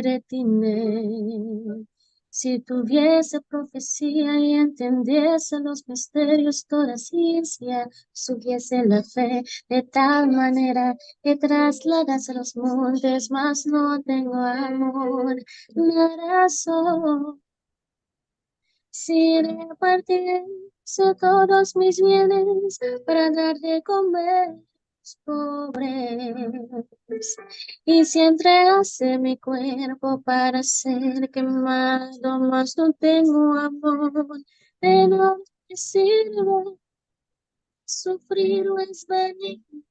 Kere tine. Si tuviese profecía y entendiese los misterios, toda ciencia, tuviese la fe de tal manera que trasladase los montes, mas no tengo amor, nada soy. Si repartiese todos mis bienes para dar de comer a los pobres, y si entregase mi cuerpo para ser quemado, mas no tengo amor, de nada me sirve. Sufrir es benigno,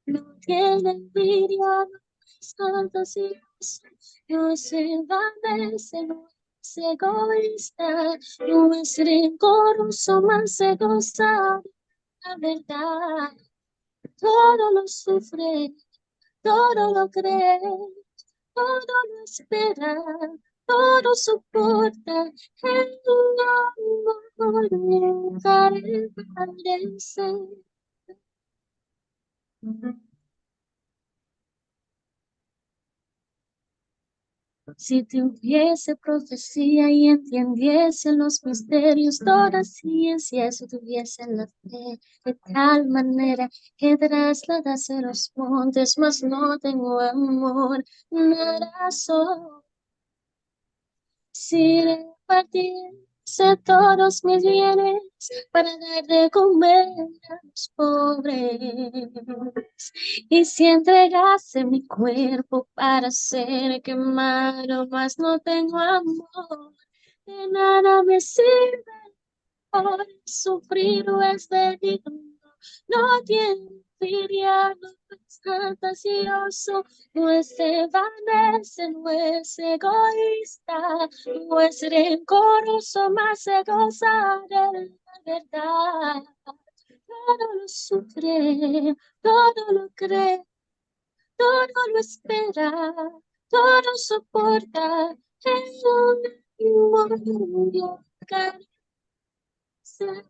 no tiene envidia, no es fantasioso, no se envanece, no es egoísta, no es rencoroso, mas se goza de la verdad. Todo lo sufre, todo lo cree, todo lo espera, todo soporta. El amor nunca deja. Si tuviese profecía y entendiese los misterios, toda ciencia, si tuviese la fe de tal manera que trasladase los montes, mas no tengo amor, nada soy. Si repartiese todos mis bienes para dar de comer a los pobres, y si entregase mi cuerpo para ser quemado, mas no tengo amor, de nada me sirve. Por sufrir es benigno, no tiene envidia, no es fantasioso, no se envanece, no es egoísta, no es rencoroso, mas se goza de la verdad. Todo lo sufre, todo lo cree, todo lo espera, todo soporta. El amor nunca se.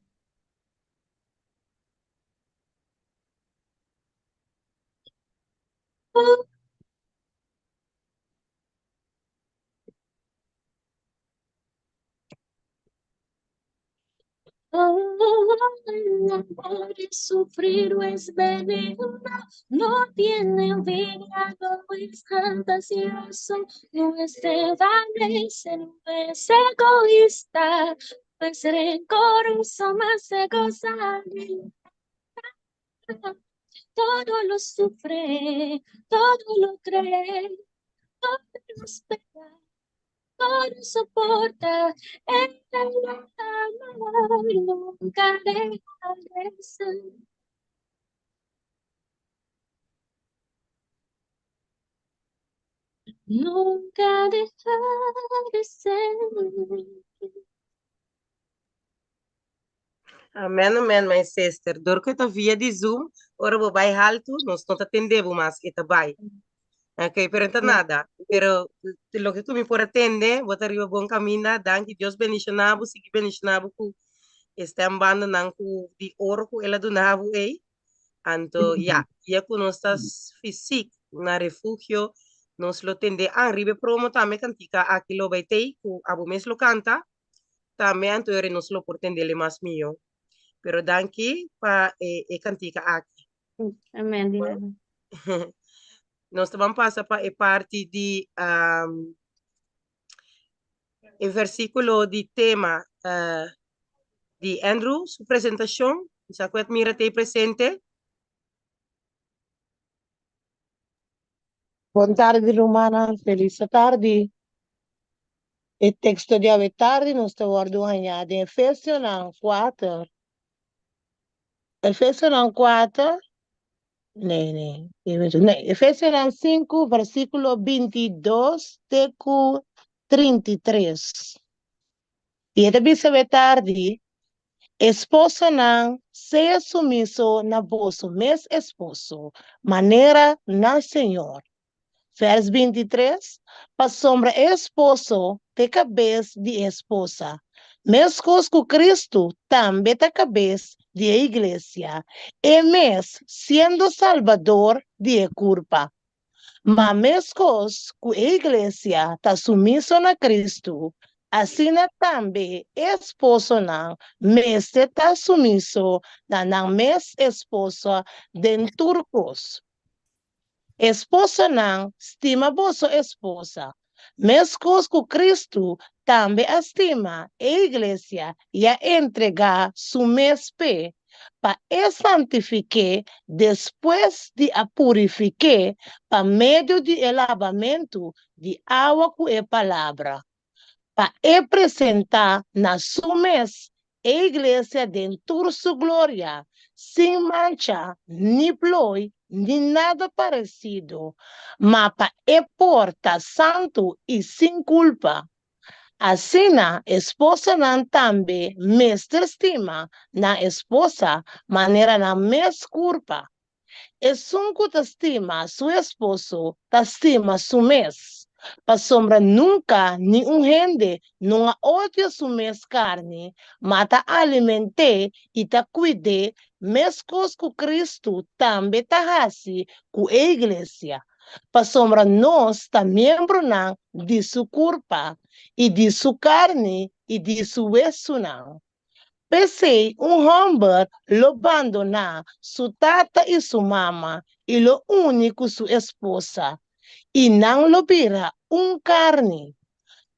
El amor es sufrir o es benigno, no tiene envidia, no es fantasioso, no es envanece, no es egoísta, no es rencoroso, mas se goza de la. Todo lo sufre, todo lo cree, todo lo espera, todo soporta. El amor nunca deja de ser. Nunca deja de ser. Amen, amen, my sister. Dor ku ta via di Zoom, ora bo bai haltu, nos no ta tende bo mas, e ta bai. Ok, pero no ta nada. Pero loke ku mi por a tende, bo ta riba bon kaminda. Danki, Dios bendishoná bo, sigui bendishoná bo ku e stembandennan ku di oro ku El a duna bo ei. Anto, ya, ya ku nos ta fysiek na Refugio, nos lo tende an riba e promo tambe kantika aki lo bai tei ku abo mes lo kanta. Tambe anto eri nos lo por tendele mas mihó. Pero danki pa e, e kantika aki. Amen, di nada. Nos ta ban pasa pa e parti di e versíkulo di tema di Andrew su presentashon. Sa ku Edmira ta ei presente. Bon tardi, rumannan. Felis tardi. E teksto di awe tardi nos ta wòrdu hañá den Efesionan 4. Efesionan 4, nee, nee, nee, Efesionan 5, versíkulo 22 te ku 33. I e ta bisa awe tardi, Esposonan, sea sumiso na boso mes esposo, manera na Señor. Vers 23, Pasobra e esposo ta e kabes di e esposa, meskos ku Kristu tambe ta kabes di e iglesia, e mes siendo Salbador di e kurpa. Ma meskos ku e iglesia ta sumiso na Kristu, asina tambe e esposonan mester ta sumiso na nan mes esposa den tur kos. Esposonan, stima boso esposa, meskos ku Kristu tambe a stima e iglesia i a entregá su mes p'e, pa e santifik'é despues di a purifik'é pa medio di e labamentu di awa ku e palabra, pa e presentá na su mes e iglesia den tur su gloria, sin mancha ni ploi ni nada paresido, ma pa e por ta santu i sin kulpa. Asina esposanan tambe mester stima nan esposa manera nan mes kurpa. Esun ku ta stima su esposo ta stima su mes, pasobra nunka niun hende no a odia su mes karni, ma ta aliment'é i ta kuid'é meskos ku Kristu tambe ta hasi ku e iglesia, pasobra nos ta miembronan di su kurpa i di su karni i di su wesunan. P'esei un hòmber lo bandoná su tata i su mama i lo uni ku su esposa, i nan lo bira un karni.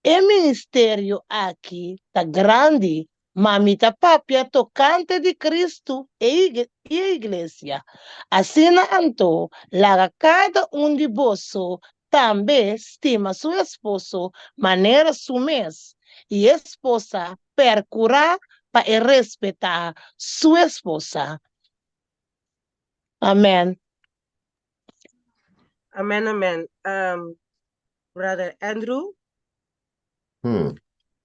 E ministerio aki ta grandi, ma mi ta papia tokante di Kristu i e iglesia. Asina anto, laga kada un di boso tambe stima su esposo manera su mes, i e esposa percurá pa e respetá su esposa. Amen. Amen, amen. Um, Brother Andrew,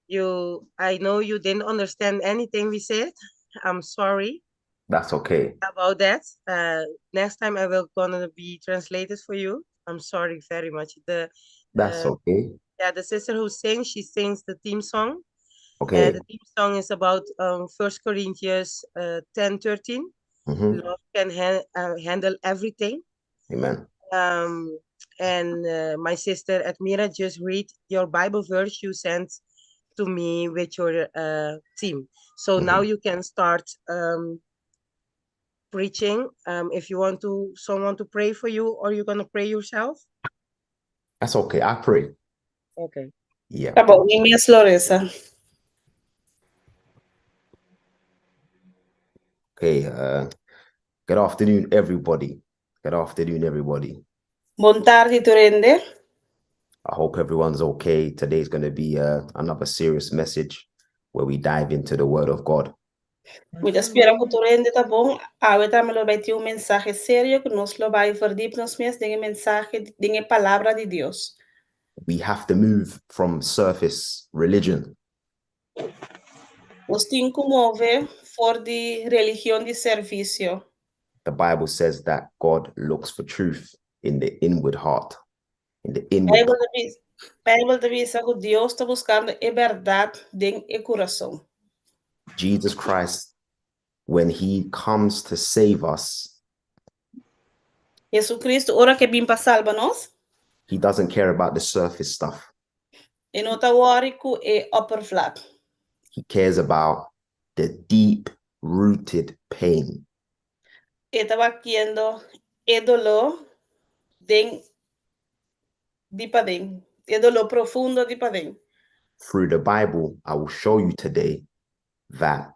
you, I know you didn't understand anything we said. I'm sorry. That's okay. About that. Next time I will gonna be translated for you. I'm sorry very much. The That's okay. Yeah, the sister who sings, she sings the theme song. Okay. The theme song is about 1 Corinthians 10:13. Love can handle everything. Amen. And my sister Admira just read your Bible verse you sent to me with your team. So now you can start preaching. If you want to, someone to pray for you, or you're going to pray yourself. That's okay. I pray. Okay. Yeah. Tá bom, mi mes lo resa. Okay. Good afternoon, everybody. Good afternoon, everybody. Bon tardi, tur hende. I hope everyone's okay. Today's going to be another serious message where we dive into the Word of God. Mi ta spera ku tur hende ta bon. Awe tambe lo bai tin un mensahe serio ku nos lo bai verdiep nos mes den e mensahe, den e palabra di Dios. We have to move from surface religion. Nos tin ku move for di religion di servisio. The Bible says that God looks for truth in the inward heart. In the inward. Bijbel ta Bijbel ta bisa ku Dios ta buskando e bèrdat den e kurason. Jesus Christ, when he comes to save us, Jesucristo, ora ku e bin pa salba nos, he doesn't care about the surface stuff. E no ta worry ku e oppervlak. He cares about the deep-rooted pain. E ta wakiendo e doló den di paden, e doló profundo di paden. Through the Bible, I will show you today that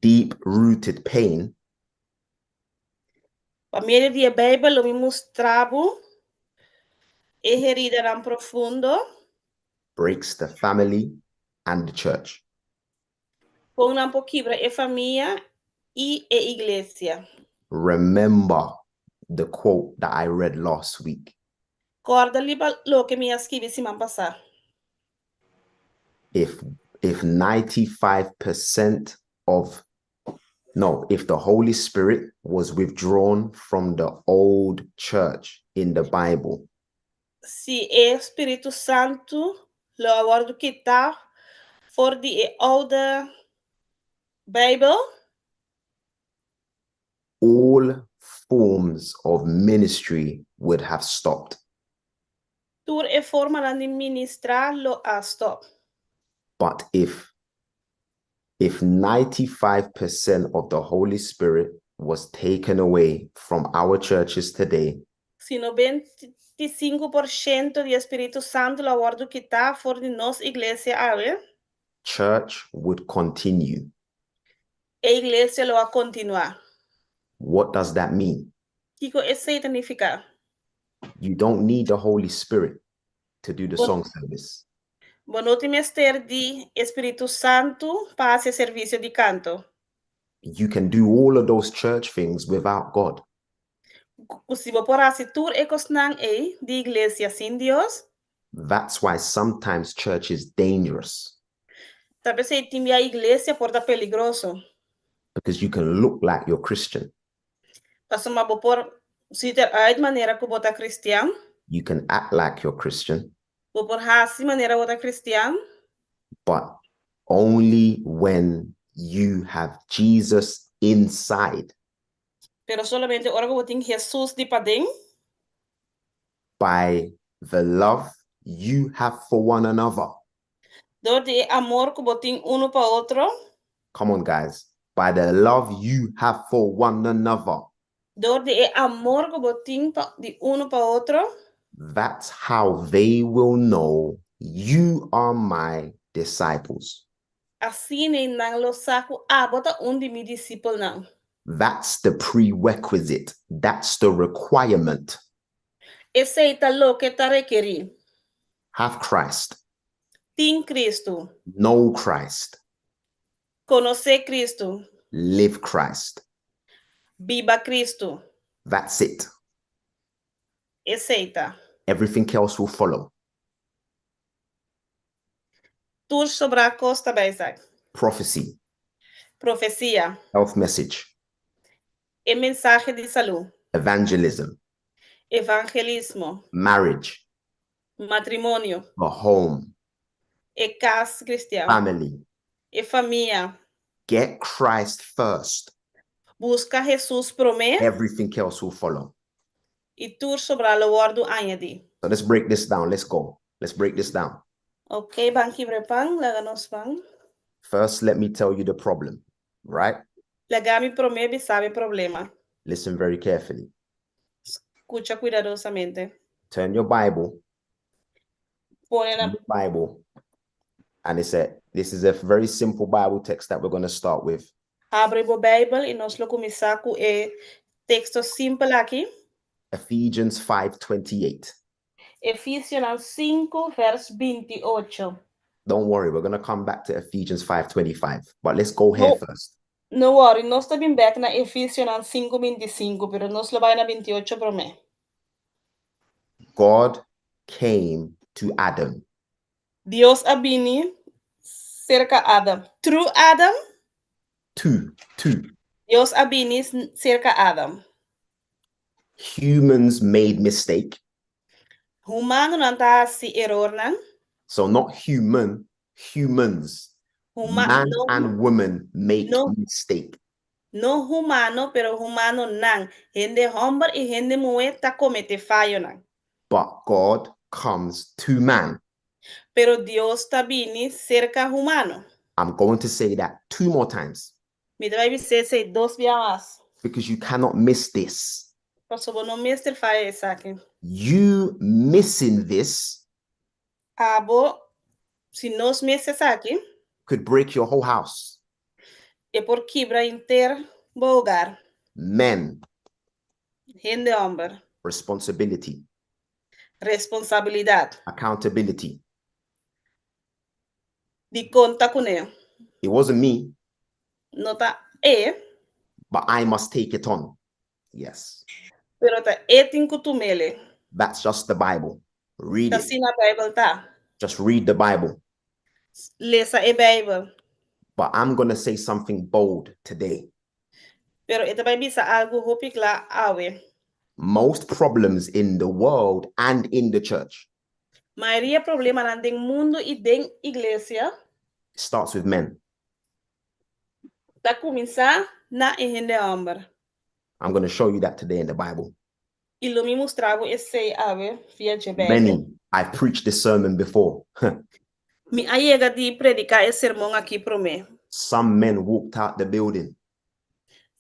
deep-rooted pain Pa medio di e Bijbel lo mi mustra bo e heridanan profundo breaks the family and the church. Kon nan por kibra e famia i e iglesia. Remember the quote that I read last week. Kòrda riba loke mi a skibi siman pasá. If 95% of, no, if the Holy Spirit was withdrawn from the old church in the Bible, Si e Spiritu Santu lo a wòrdu kitá for di e oude Bijbel, all forms of ministry would have stopped. Tur e formanan di ministrá lo a stòp. But if 95% of the Holy Spirit was taken away from our churches today, Si 95% di Spiritu Santu lo a wòrdu kitá for di nos iglesia awe, church would continue. E iglesia lo a kontinuá. What does that mean? Kiko esei ta nifiká? You don't need the Holy Spirit to do the song service. Bo no tin mester di e Spiritu Santu pa hasi e servisio di kanto. You can do all of those church things without God. Ku si bo por hasi tur e kosnan ei di iglesia sin Dios. That's why sometimes church is dangerous. Ta p'esei tin bia iglesia por ta peligroso. Because you can look like you're Christian. Pasobra bo por ziet eruit manera ku bo ta kristian. You can act like you're Christian. Bo por hasi manera bo ta kristian. But only when you have Jesus inside. Pero solamente ora ku bo tin Hesus di paden. By the love you have for one another. Dor di e amor ku bo tin unu pa otro. Come on, guys. By the love you have for one another. Dor di e amor ku bo tin pa di unu pa otro. That's how they will know you are my disciples. Asina nan lo sa ku abo ta un di mi disipelnan. That's the prerequisite. That's the requirement. Esei ta loke ta rekerí. Have Christ. Tin Kristu. Know Christ. Konosé Kristu. Live Christ. Biba Kristu. That's it. Esei ta. Everything else will follow. Tur sobrá kos ta bai esaki. Prophecy. Profesia. Health message. E mensahe di salú. Evangelism. Evangelismo. Marriage. Matrimonio. The home. E kas kristian. Family. E famia. Get Christ first. Buska Hesus promé. Everything else will follow. I tur sobrá lo wòrdu añadí. So let's break this down. Let's go. Let's break this down. Ok, ban kibra e pan, laga nos ban. First, let me tell you the problem, right? Laga mi promé bisa bo e problema. Listen very carefully. Skucha kuidadosamente. Turn your Bible. Pone na Your Bible. And it's a this is a very simple Bible text that we're going to start with. Habri bo Beibel i nos lo kuminsá ku e teksto simpel aki. Ephesians 5:28. Efesionan 5 vers 28. Don't worry, we're going to come back to Ephesians 5:25, but let's go here No. first. No worry, nos ta bin bèk na Efesionan 5 25, pero nos lo bai na 28 promé. God came to Adam. Dios a bini serka Adam. Through Adam? To, to. Dios a bini serka Adam. Humans made mistake. Humanonan ta hasi erornan. So not human, humans. Huma Man no, and woman make no. mistake. No humano, pero humanonan. Hende hòmber i hende muhé ta kometé fayonan. But God comes to man. Pero Dios ta bini serka humano. I'm going to say that two more times. Mi ta bai bisa esei dos bia mas. Because you cannot miss this. Pasobra bo no mester faya esaki. You missing this Abo, si nos mis esaki, could break your whole house. E por kibra henter bo hogar. Men. Hende hòmber. Responsibility. Responsabilidat. Accountability. Di konta kuné. It wasn't me. No ta e. But I must take it on. Yes. Pero ta e tin ku tum'ele. That's just the Bible. Read Ta it. asina Bijbel ta. Just read the Bible. Lesa e Bijbel. But I'm going to say something bold today. Pero e ta bai bisa algu hopi kla awe. Most problems in the world and in the church. Mayoria problemanan den mundu i den iglesia. Starts with men. Ta kuminsá na e hende hòmber. I'm going to show you that today in the Bible. I lo mi mustra bo esei awe via dje Bijbel. Many. I've preached this sermon before. Mi a yega di prediká e sermon akí promé. Some men walked out the building.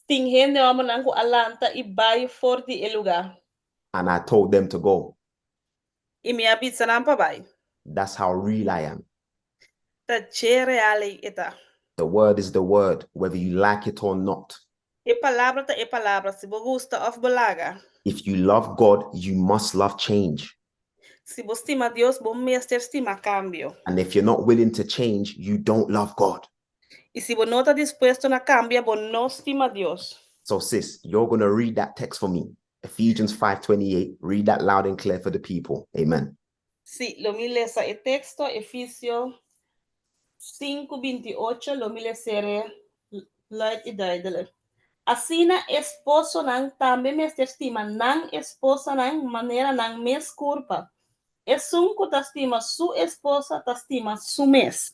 Tin hende hòmbernan ku a lanta i bai for di e lugá. And I told them to go. I mi a bisa nan pa bai. That's how real I am. Ta dje real ei e ta. The word is the word, whether you like it or not. E palabra ta e palabra, si bo gusta òf bo laga. If you love God, you must love change. Si bo stima Dios, bo mester stima kambio. And if you're not willing to change, you don't love God. I si bo no ta dispuesto na kambia, bo no stima Dios. So sis, you're gonna read that text for me. Ephesians 5:28. Read that loud and clear for the people. Amen. Sí, lo mi lesa e teksto, Efesio 5:28, lo mi les'é luid i duidelijk. Asina esposonan tambe mester stima nan esposanan manera nan mes kurpa. Esun ku ta stima su esposa ta stima su mes.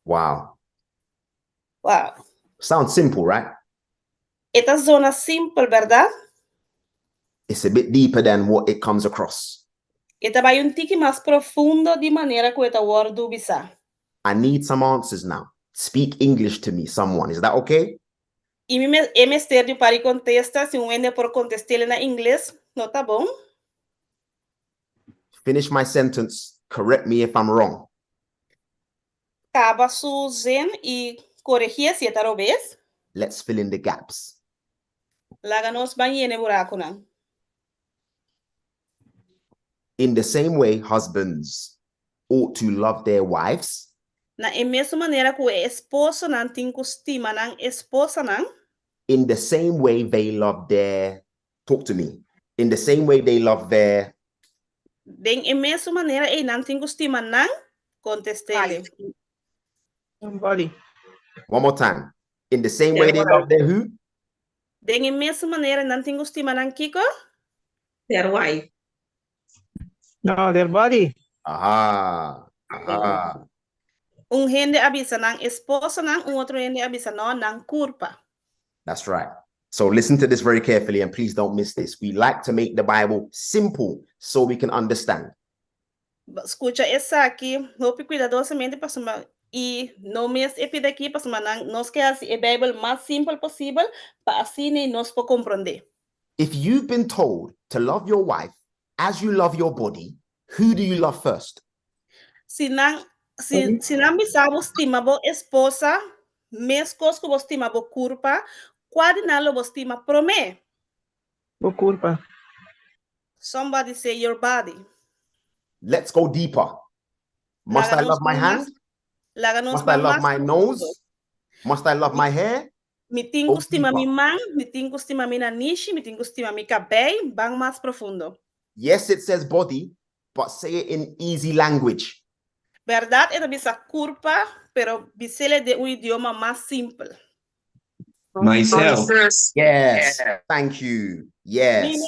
Wow. Wow. Sounds simple, right? E ta zona simpel, bèrdat? It's a bit deeper than what it comes across. E ta bai un tiki mas profundo di manera ku e ta wòrdu bisá. I need some answers now. Speak English to me, someone. Is that okay? I mi e mester di un par di kontesta, si un hende por kontest'el na ingles, no ta bon? Finish my sentence, correct me if I'm wrong. Kaba su zin i koregié si e ta robes. Let's fill in the gaps. Laga nos ban yena e burakunan. In the same way husbands ought to love their wives. Na e mesun manera ku e esposonan tin ku stima nan esposanan. In the same way they love their, talk to me, in the same way they love their. Den e mesun manera ei nan tin ku stima nan, kontest'é. Body. One more time. In the same way they love their who? Den e mesun manera nan tin ku stima nan kiko? Their wife. No, their body. Aha, aha. Un hende a bisa nan esposonan, un otro hende a bisa no, nan kurpa. That's right. So listen to this very carefully and please don't miss this. We like to make the Bible simple so we can understand. Skucha esaki hopi kuidadosamente pasobra i no mis e pida aki pasobra nan nos ke hasi e Beibel mas simpel posibel pa asina nos por komprondé. If you've been told to love your wife as you love your body, who do you love first? Si nan si si nan bisa bo stima bo esposa meskos ku bo stima bo kurpa, kua di nan lo bo stima promé? Bo kurpa. Somebody say your body. Let's go deeper. Must I love my hand? Laga nos Must I love my nose? Must I love my hair? Mi tin ku stima mi man, mi tin ku stima mi nanishi, mi tin ku stima mi kabei, ban mas profundo. Yes, it says body, but say it in easy language. Bèrdat e ta bisa kurpa, pero bis'el den un idioma mas simpel. Myself. Yes, thank you. Yes.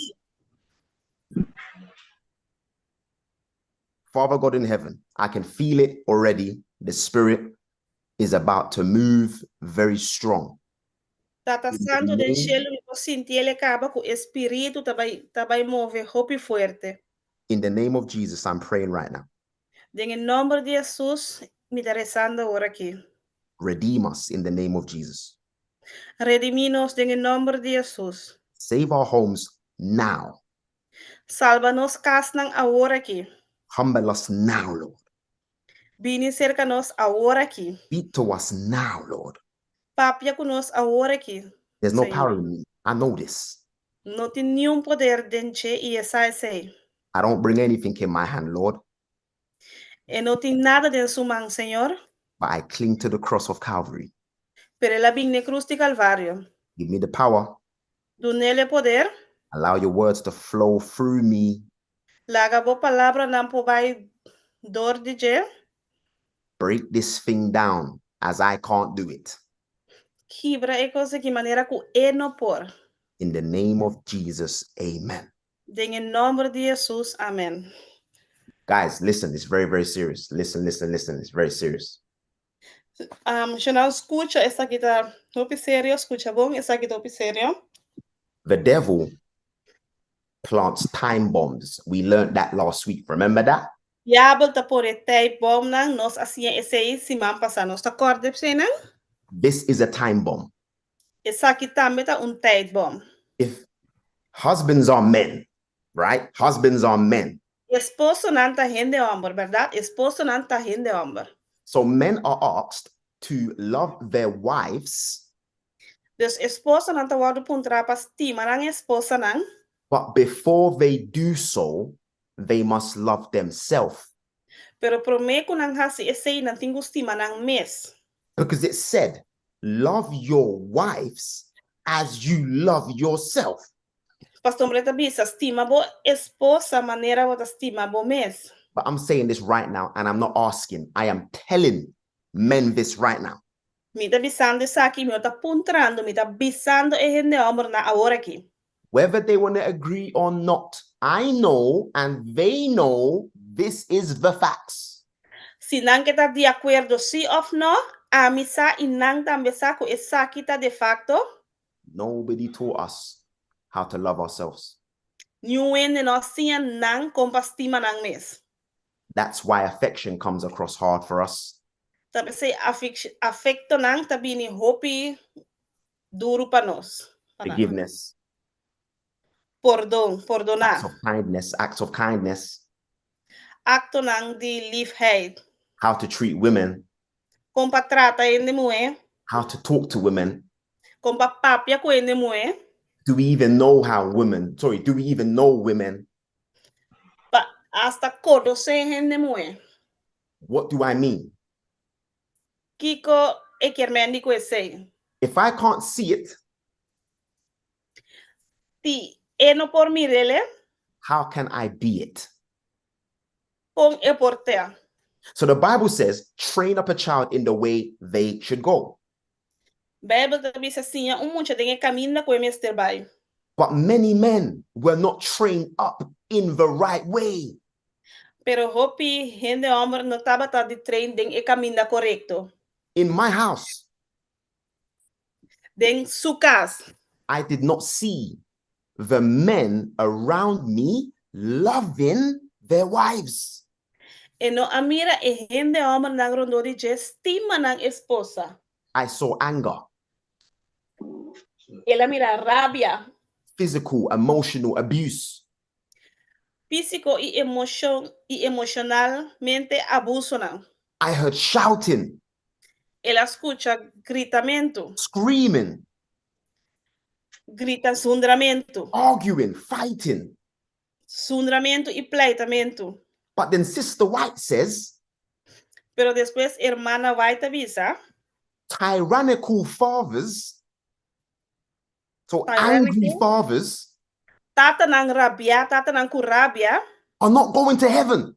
Father God in heaven, I can feel it already. The Spirit is about to move very strong. Tata Santu den shelu, mi por sinti el kaba ku e Spiritu ta bai ta bai move hopi fuerte. In the name of Jesus, I'm praying right now. Den e nòmber di Hesus, mi ta resando awor aki. Redeem us in the name of Jesus. Redimí nos den e nòmber di Hesus. Save our homes now. Salba nos kasnan awor aki. Humble us now, Lord. Bini serka nos awor aki. Speak to us now, Lord. Papia ku nos awor aki. There's no Señor. power in me. I know this. No tin niun poder den dje i e sa esei. I don't bring anything in my hand, Lord, E no tin nada den su man, Señor, but I cling to the cross of Calvary. pero el a bin n'e krus di Kalvario. Give me the power. Dun'el e poder. Allow your words to flow through me. Laga bo palabranan por bai dor di dje. Break this thing down as I can't do it. Kibra e kos aki manera ku e no por. In the name of Jesus, amen. Den e nòmber di Hesus, amèn. Guys, listen, it's very, very serious. Listen, listen, listen, it's very serious. Shonal, skucha, esaki ta hopi serio, skucha bon, esaki ta hopi serio. The devil plants time bombs. We learned that last week. Remember that? Diabel ta pone tijdbomnan, nos a siña esei siman pasá. Nos ta kòrda eseinan? This is a time bomb. Esaki tambe ta un tijdbom. If husbands are men, right? Husbands are men. Esposonan ta hende hòmber, bèrdat? Esposonan ta hende hòmber. So men are asked to love their wives. Dus esposonan ta wòrdu puntrá pa stima nan esposanan. But before they do so, they must love themself. Pero promé ku nan hasi esei, nan tin ku stima nan mes. Because it said, love your wives as you love yourself. Pasobra e ta bisa, Stima bo esposa manera bo ta stima bo mes. But I'm saying this right now and I'm not asking, I am telling men this right now. Mi ta bisando esaki, mi no ta puntrando, mi ta bisando e hende hòmbernan awor aki. Whether they want to agree or not, I know and they know this is the facts. Si nan ke ta di akuerdo sí òf nò, ami sa i nan tambe sa ku esaki ta defakto. Nobody taught us how to love ourselves. Niun hende no a siña nan kon pa stima nan mes. That's why affection comes across hard for us. Ta p'esei afektonan ta bini hopi duru pa nos. Forgiveness. Pordon, pordoná. Acts of kindness, acts of kindness. Aktonan di liefheid. How to treat women. Kon pa trata hende muhé. How to talk to women. Kon pa papia ku hende muhé. Do we even know how women, sorry, do we even know women? Pa asta konosé hende muhé. What do I mean? Kiko e kier men di ku esei? If I can't see it, Si e no por mir'el, how can I be it? Kon e por ta? So the Bible says, train up a child in the way they should go. Bijbel ta bisa siña un mucha den e kaminda ku e mester bai. But many men were not trained up in the right way. Pero hopi hende hòmber no tabata di train den e kaminda korekto. In my house, Den su kas. I did not see the men around me loving their wives. E no a mira e hende hòmbernan rondó di dje stima nan esposa. I saw anger. El a mira rabia. Physical, emotional abuse. Físiko i emoshon i emoshonalmente abusonan. I heard shouting. El a skucha gritamentu. Screaming. Grita zundramentu. Arguing, fighting. Zundramentu i pleitamentu. But then Sister White says. Pero despues Hermana White a bisa. Tyrannical fathers So angry fathers Tatanan rabiá, tatanan ku rabia. Are not going to heaven.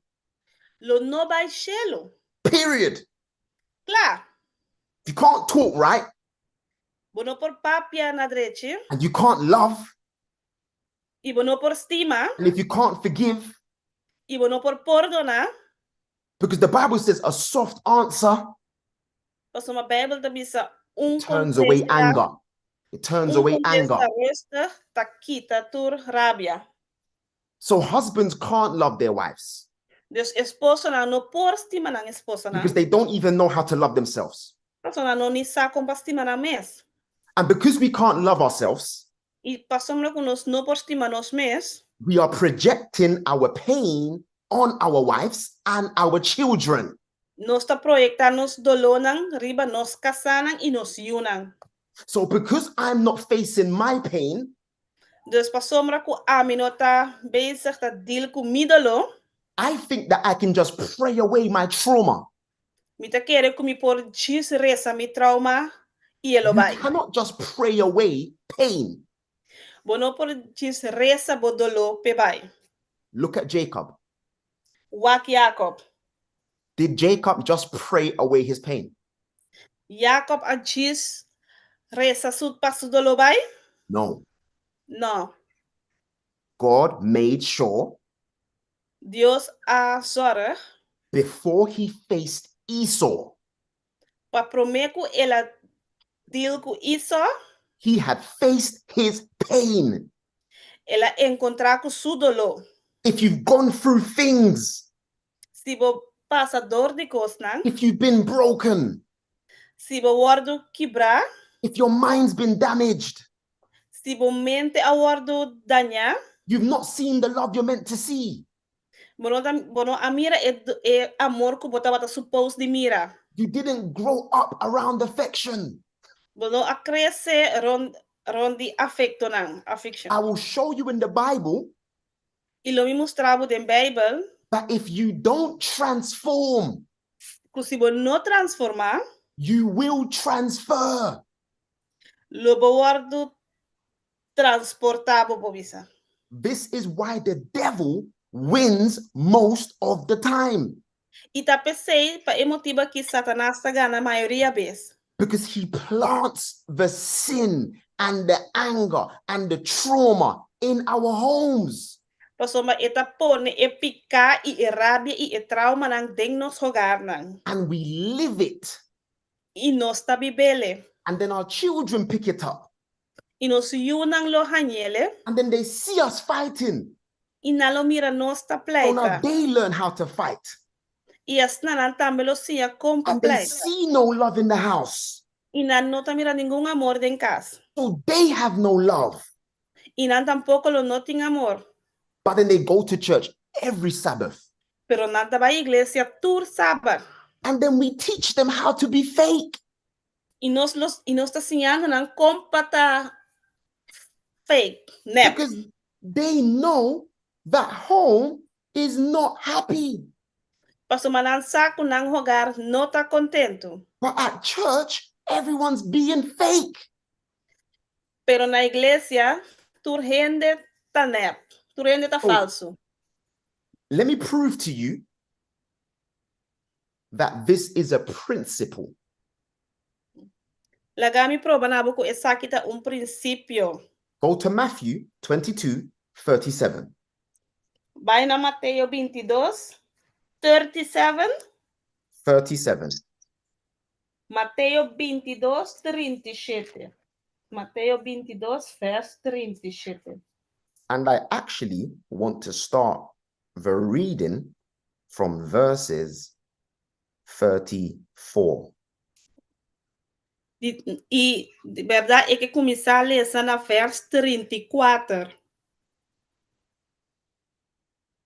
Lo no bai shelu. Period. Kla. You can't talk right. Bo no por papia na drechi. And you can't love. I bo no por stima. And if you can't forgive. I bo no por pordoná. Because the Bible says a soft answer. Pasobra Bijbel ta bisa un turns away anger. It turns away anger. Rustig ta kita tur rabia. So husbands can't love their wives. Dus esposonan no por stima nan esposanan. Because they don't even know how to love themselves. Pasobra nan no ni sa kon pa stima nan mes. And because we can't love ourselves, I pasobra ku nos no por stima nos mes, we are projecting our pain on our wives and our children. Nos ta proyektá nos dolónan riba nos kasánan i nos yunan. So because I'm not facing my pain, Dus pasobra ku ami no ta bezig ta deal ku mi doló, I think that I can just pray away my trauma. Mi ta kere ku mi por djis resa mi trauma i e lo You bai. cannot just pray away pain. Bo no por djis resa bo doló p'e bai. Look at Jacob. Wak Jacob. Did Jacob just pray away his pain? Jacob a djis resa su pa su doló bai? No. No. God made sure Dios a zorg. Before he faced Esau. Pa promé ku el a deal ku Esau. He had faced his pain. El a enkontrá ku su doló. If you've gone through things, Si bo pasa dor di kosnan. If you've been broken, Si bo wòrdu kibrá. If your mind's been damaged, Si bo mente a wòrdu dañá. You've not seen the love you're meant to see. Bo no ta, bo no a mira e, e amor ku bo tabata supose di mira. You didn't grow up around affection. Bo no a krese rond, rond di afektonan, affection. I will show you in the Bible I lo mi mustra bo den Beibel. That if you don't transform, Ku si bo no transformá. You will transfer. Lo bo wòrdu transportá, bo por bisa. This is why the devil wins most of the time. I ta p'esei, pa e motibu akí Satanas ta gana mayoria bes. Because he plants the sin and the anger and the trauma in our homes. Pasobra e ta pone e piká i e rabia i e traumanan den nos hogarnan. And we live it. I nos ta bib'ele. And then our children pick it up. I nos yunan lo hañ'ele. And then they see us fighting. I nan lo mira nos ta So now pleita. they learn how to fight. I asina nan tambe lo siña kon pa And they pleita. see no love in the house. I nan no ta mira ningun amor den kas. So they have no love. I nan tampoko lo no tin amor. But then they go to church every Sabbath. Pero nan ta bai iglesia tur sabat. And then we teach them how to be fake. I nos lo i nos ta siñando nan kon pa ta fake, nèp. Because they know that home is not happy. Pasobra nan sa ku nan hogar no ta kontentu. But at church, everyone's being fake. Pero na iglesia, tur hende ta nèp, tur hende ta So, falsu. let me prove to you that this is a principle. Laga mi proba na bo ku esaki ta un prinsipio. Go to Matthew 22, 37. Bai na Mateo 22, 37. 37. Mateo 22, 37. Mateo 22, vers 37. And I actually want to start the reading from verses 34. Di, i di bèrdat e ke kuminsá lesa na vers 34.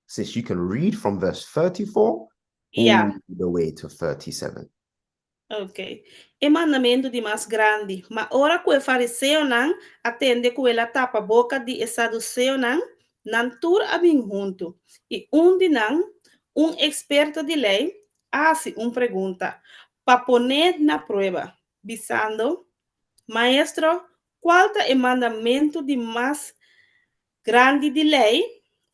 Sis, you can read from verse 34 Ya. all the way to 37. Ok. E mandamentu di mas grandi. Ma ora ku e fariseonan a tende ku el a tapa boka di e saduseonan, nan tur a bin huntu. I un di nan, un eksperto di lei, a hasi un pregunta pa pon'é na prueba, bisando, Maestro, kual ta e mandamentu di mas grandi di lei?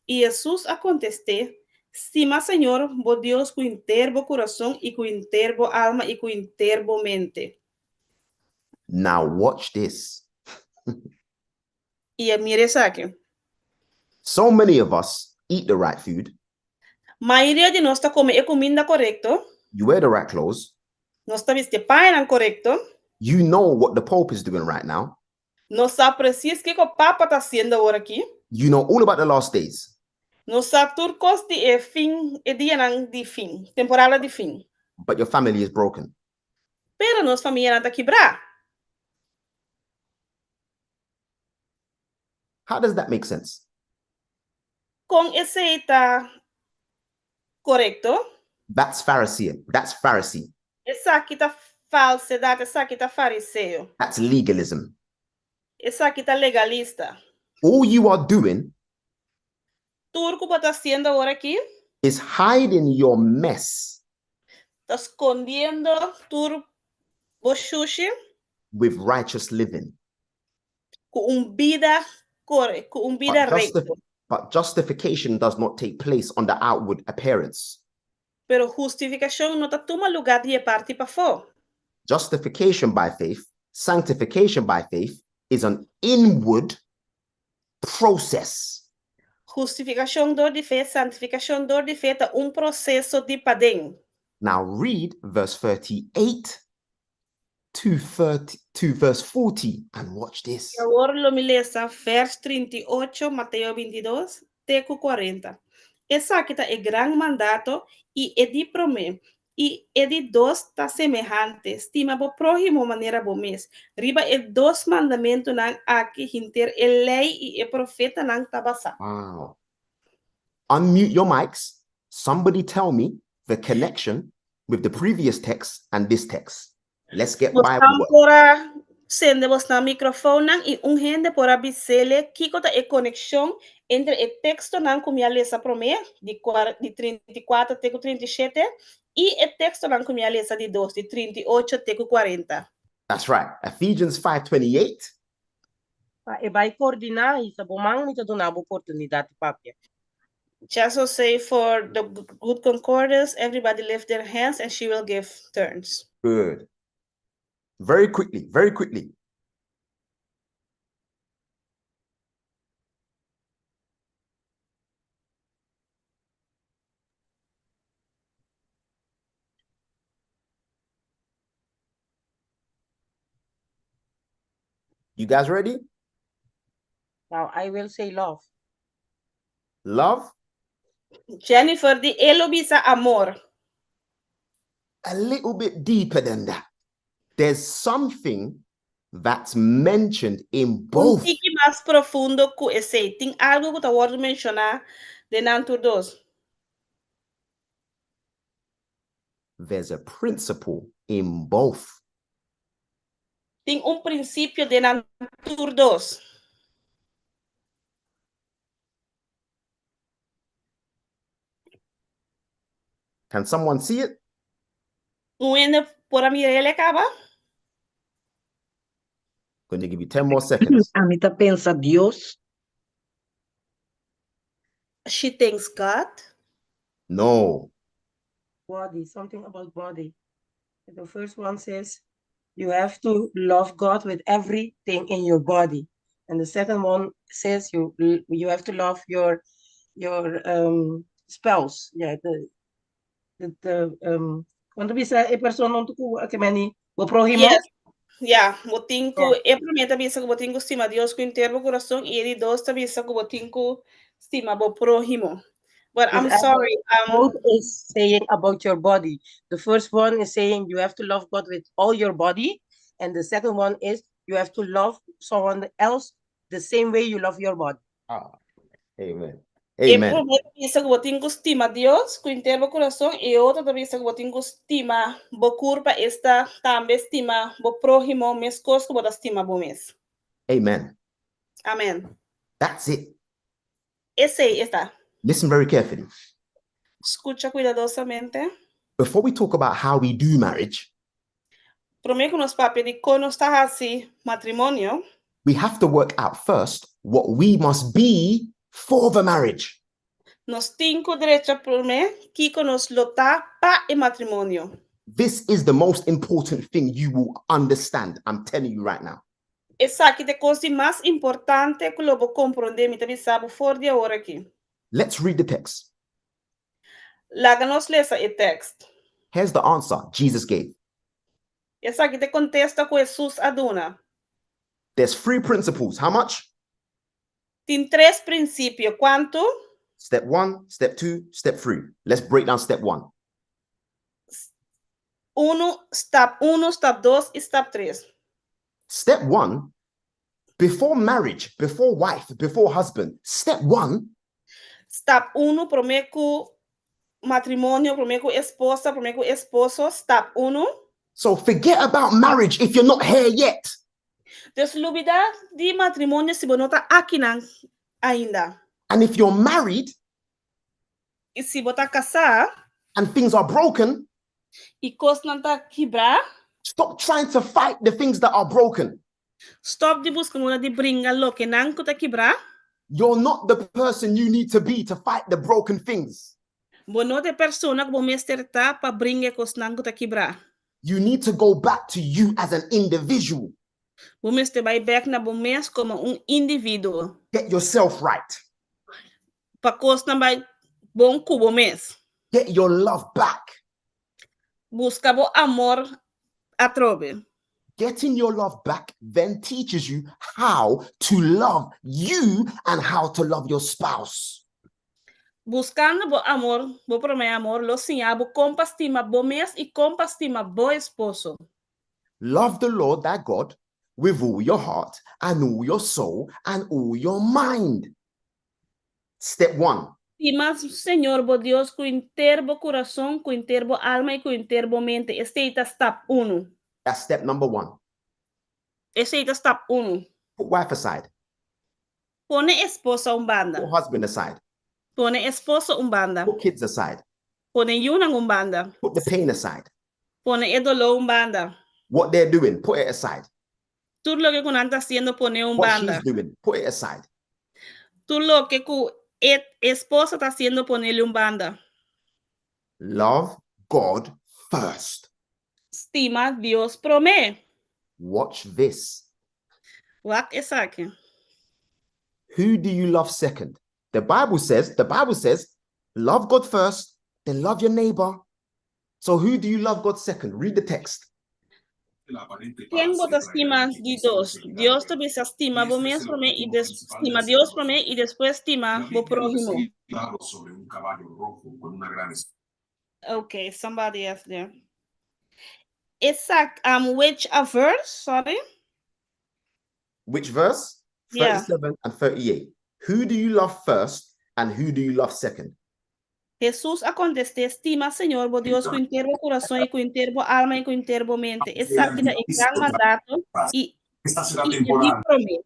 I Hesus a kontest'é, Stima Señor bo Dios ku henter bo kurason i ku henter bo alma i ku henter bo mente. Now watch this. I a mira esaki. So many of us eat the right food. Mayoria di nos ta kome e kuminda korekto. You wear the right clothes. Nos ta bisti e pañanan korekto. You know what the Pope is doing right now. Nos sa presis kiko Papa ta hasiendo awor aki. You know all about the last days. Nos sa tur kos di e fin, e dianan di fin, temporada di fin. But your family is broken. Pero nos famianan ta kibrá. How does that make sense? Kon esei ta korekto? That's Pharisean. That's Pharisee. Esaki ta falsedad, esaki ta fariseo. That's legalism. Esaki ta legalista. All you are doing Tur ku bo ta hasiendo awor aki. Is hiding your mess. Ta skondiendo tur bo shushi. With righteous living. Ku un bida kore, ku un bida But, rekto. but justification does not take place on the outward appearance. Pero hustifikashon no ta tuma lugá di e parti pafó. Justification by faith, sanctification by faith is an inward process. Hustifikashon dor di fe, santifikashon dor di fe ta un proseso di paden. Now read verse 38 to 30, to verse 40 and watch this. I awor lo mi lesa vers 38, Mateo 22, te ku 40. Esaki ta e gran mandato i e di promé, i e di dos ta semehante, Stima bo próhimo manera bo mes. Riba e dos mandamentunan aki henter e Lei i e Profetanan ta basá. Wow. Unmute your mics. Somebody tell me the connection with the previous text and this text. Let's get Bible Bosnan work. por a sende bosnan microfoonnan i un hende por a bis'ele kiko ta e konekshon entre e tekstonan ku mi a lesa promé, di di 34 te ku 37, i e tekstonan ku mi a lesa di dos, di 38 te ku 40. That's right. Ephesians 5:28 Pa e bai koordiná, hisa bo man, mi ta duna bo oportunidat di papia. Just will say for the good concordance, everybody lift their hands and she will give turns. Good. Very quickly, very quickly. You guys ready? Now I will say love. Love? Jennifer di e lo bisa amor. A little bit deeper than that. There's something that's mentioned in both. Un tiki mas profundo ku esei. Tin algu ku ta wòrdu menshoná den nan tur dos. There's a principle in both. Tin un prinsipio den nan tur dos. Can someone see it? Un hende por a mira el e kaba? Going to give you 10 more seconds. Ami ta pensa Dios. She thinks God. No. Body, something about body. The first one says you have to love God with everything in your body. And the second one says you you have to love your your um, spouse. Yeah, the the, the um Cuando bisa e persona ku ke meni bo prójimo? Yes. Ya, bo tin ku e promé ta bisa ku bo tin ku stima Dios ku henter bo kurason i e di dos ta bisa ku bo tin ku stima bo próhimo. But I'm sorry, um, Both is saying about your body. The first one is saying you have to love God with all your body, and the second one is you have to love someone else the same way you love your body. Ah, amen. E Amen. promé ta bisa ku bo tin ku stima Dios ku henter bo kurason i e otro ta bisa ku bo tin ku stima bo kurpa, esta, tambe stima bo próhimo meskos ku bo ta stima bo mes. Amen. Amen. That's it. Esei e ta. Listen very carefully. Skucha kuidadosamente. Before we talk about how we do marriage, Promé ku nos papia di kon nos ta hasi matrimonio, we have to work out first what we must be for the marriage. Nos tin ku drecha promé kiko nos lo ta pa e matrimonio. This is the most important thing you will understand, I'm telling you right now. Esaki ta e kos di mas importante ku lo bo komprondé, mi ta bisa bo for di awor aki. Let's read the text. Laga nos lesa e tekst. Here's the answer Jesus gave. Esaki ta e kontesta ku Hesus a duna. There's three principles. How much? Tin tres prinsipio. Kuantu? Step one, step two, step three. Let's break down step one. Unu, stap unu, stap dos i stap tres. Step one, before marriage, before wife, before husband, step one. Stap unu, promé ku matrimonio, promé ku esposa, promé ku esposo, stap unu. So forget about marriage if you're not here yet. Dus lubidá di matrimonio si bo no ta akinan ainda. And if you're married, I si bo ta kasá. And things are broken. I kosnan ta kibrá. Stop trying to fight the things that are broken. Stop di buska moda di bringa lokenan ku ta kibrá. You're not the person you need to be to fight the broken things. Bo no ta e persona ku bo mester ta pa bringa e kosnan ku ta kibrá. You need to go back to you as an individual. Bo mester bai bèk na bo mes komo un individuo. Get yourself right. Pa kosnan bai bon ku bo mes. Get your love back. Buska bo amor atrobe. Getting your love back then teaches you how to love you and how to love your spouse. Buskando bo amor, bo promé amor, lo siña bo kon pa stima bo mes i kon pa stima bo esposo. Love the Lord thy God with all your heart and all your soul and all your mind. Step 1. Stima Señor bo Dios ku henter bo kurason, ku henter bo alma i ku henter bo mente. Esei ta stap unu. That's step number 1. Esei ta stap unu. Put wife aside. Pone esposa un banda. Put husband aside. Pone esposo un banda. Put kids aside. Pone yunan un banda. Put the pain aside. Pone e doló un banda. What they're doing, put it aside. Tur loke ku nan ta hasiendo pone un What banda. she's doing, put it aside. Tur loke ku e esposa ta hasiendo ponele un banda. Love God first. Stima Dios promé. Watch this. Wak esaki. Who do you love second? The Bible says, the Bible says, love God first, then love your neighbor. So who do you love God second? Read the text. Ken bo ta stima di dos? Dios ta bisa stima bo mes promé i des stima Dios promé i despues stima bo próhimo. Okay, somebody else there. Esak, um, which a verse? Sorry. Which verse? Yeah. 37 and 38. Who do you love first and who do you love second? Hesus a kontest'é, Stima Señor bo Dios ku henter bo kurason i ku henter bo alma i ku henter bo mente. Esaki ta e gran mandato i i e di promé.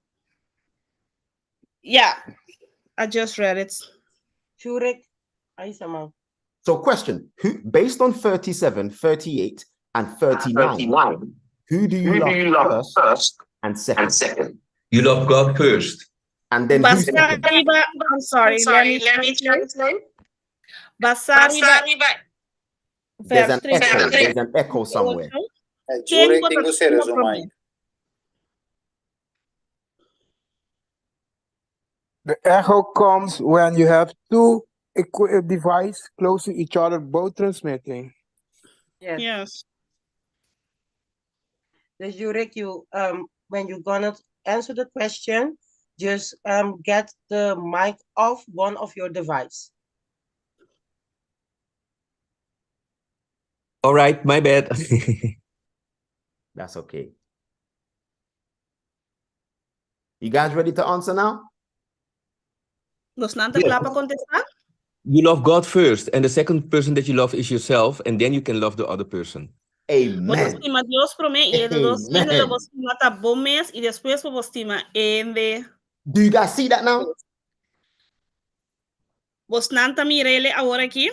Yeah, I just read it. Shurek, ay sama. So question, who based on 37, 38 and 39, who do you love first and second? You love God first. And then who's Basá second? riba, I'm sorry, let me translate. Basá riba There's vers an echo, 38 there's an echo somewhere. Ken Jurek bo tin ta ku sera stima su promé? mic. The echo comes when you have two devices close to each other, both transmitting. Yes. Yes. Dus Jurek, you when you're gonna answer the question, just get the mic off one of your device. All right, my bad. That's okay. You guys ready to answer now? Bosnan ta Yes. kla pa kontestá? You love God first, and the second person that you love is yourself, and then you can love the other person. Bo ta Amen. stima Dios promé i e di dos hende lo Amen. bo stima ta bo mes i despues bo por stima hende. Do you guys see that now? Bosnan ta mira ele awor aki?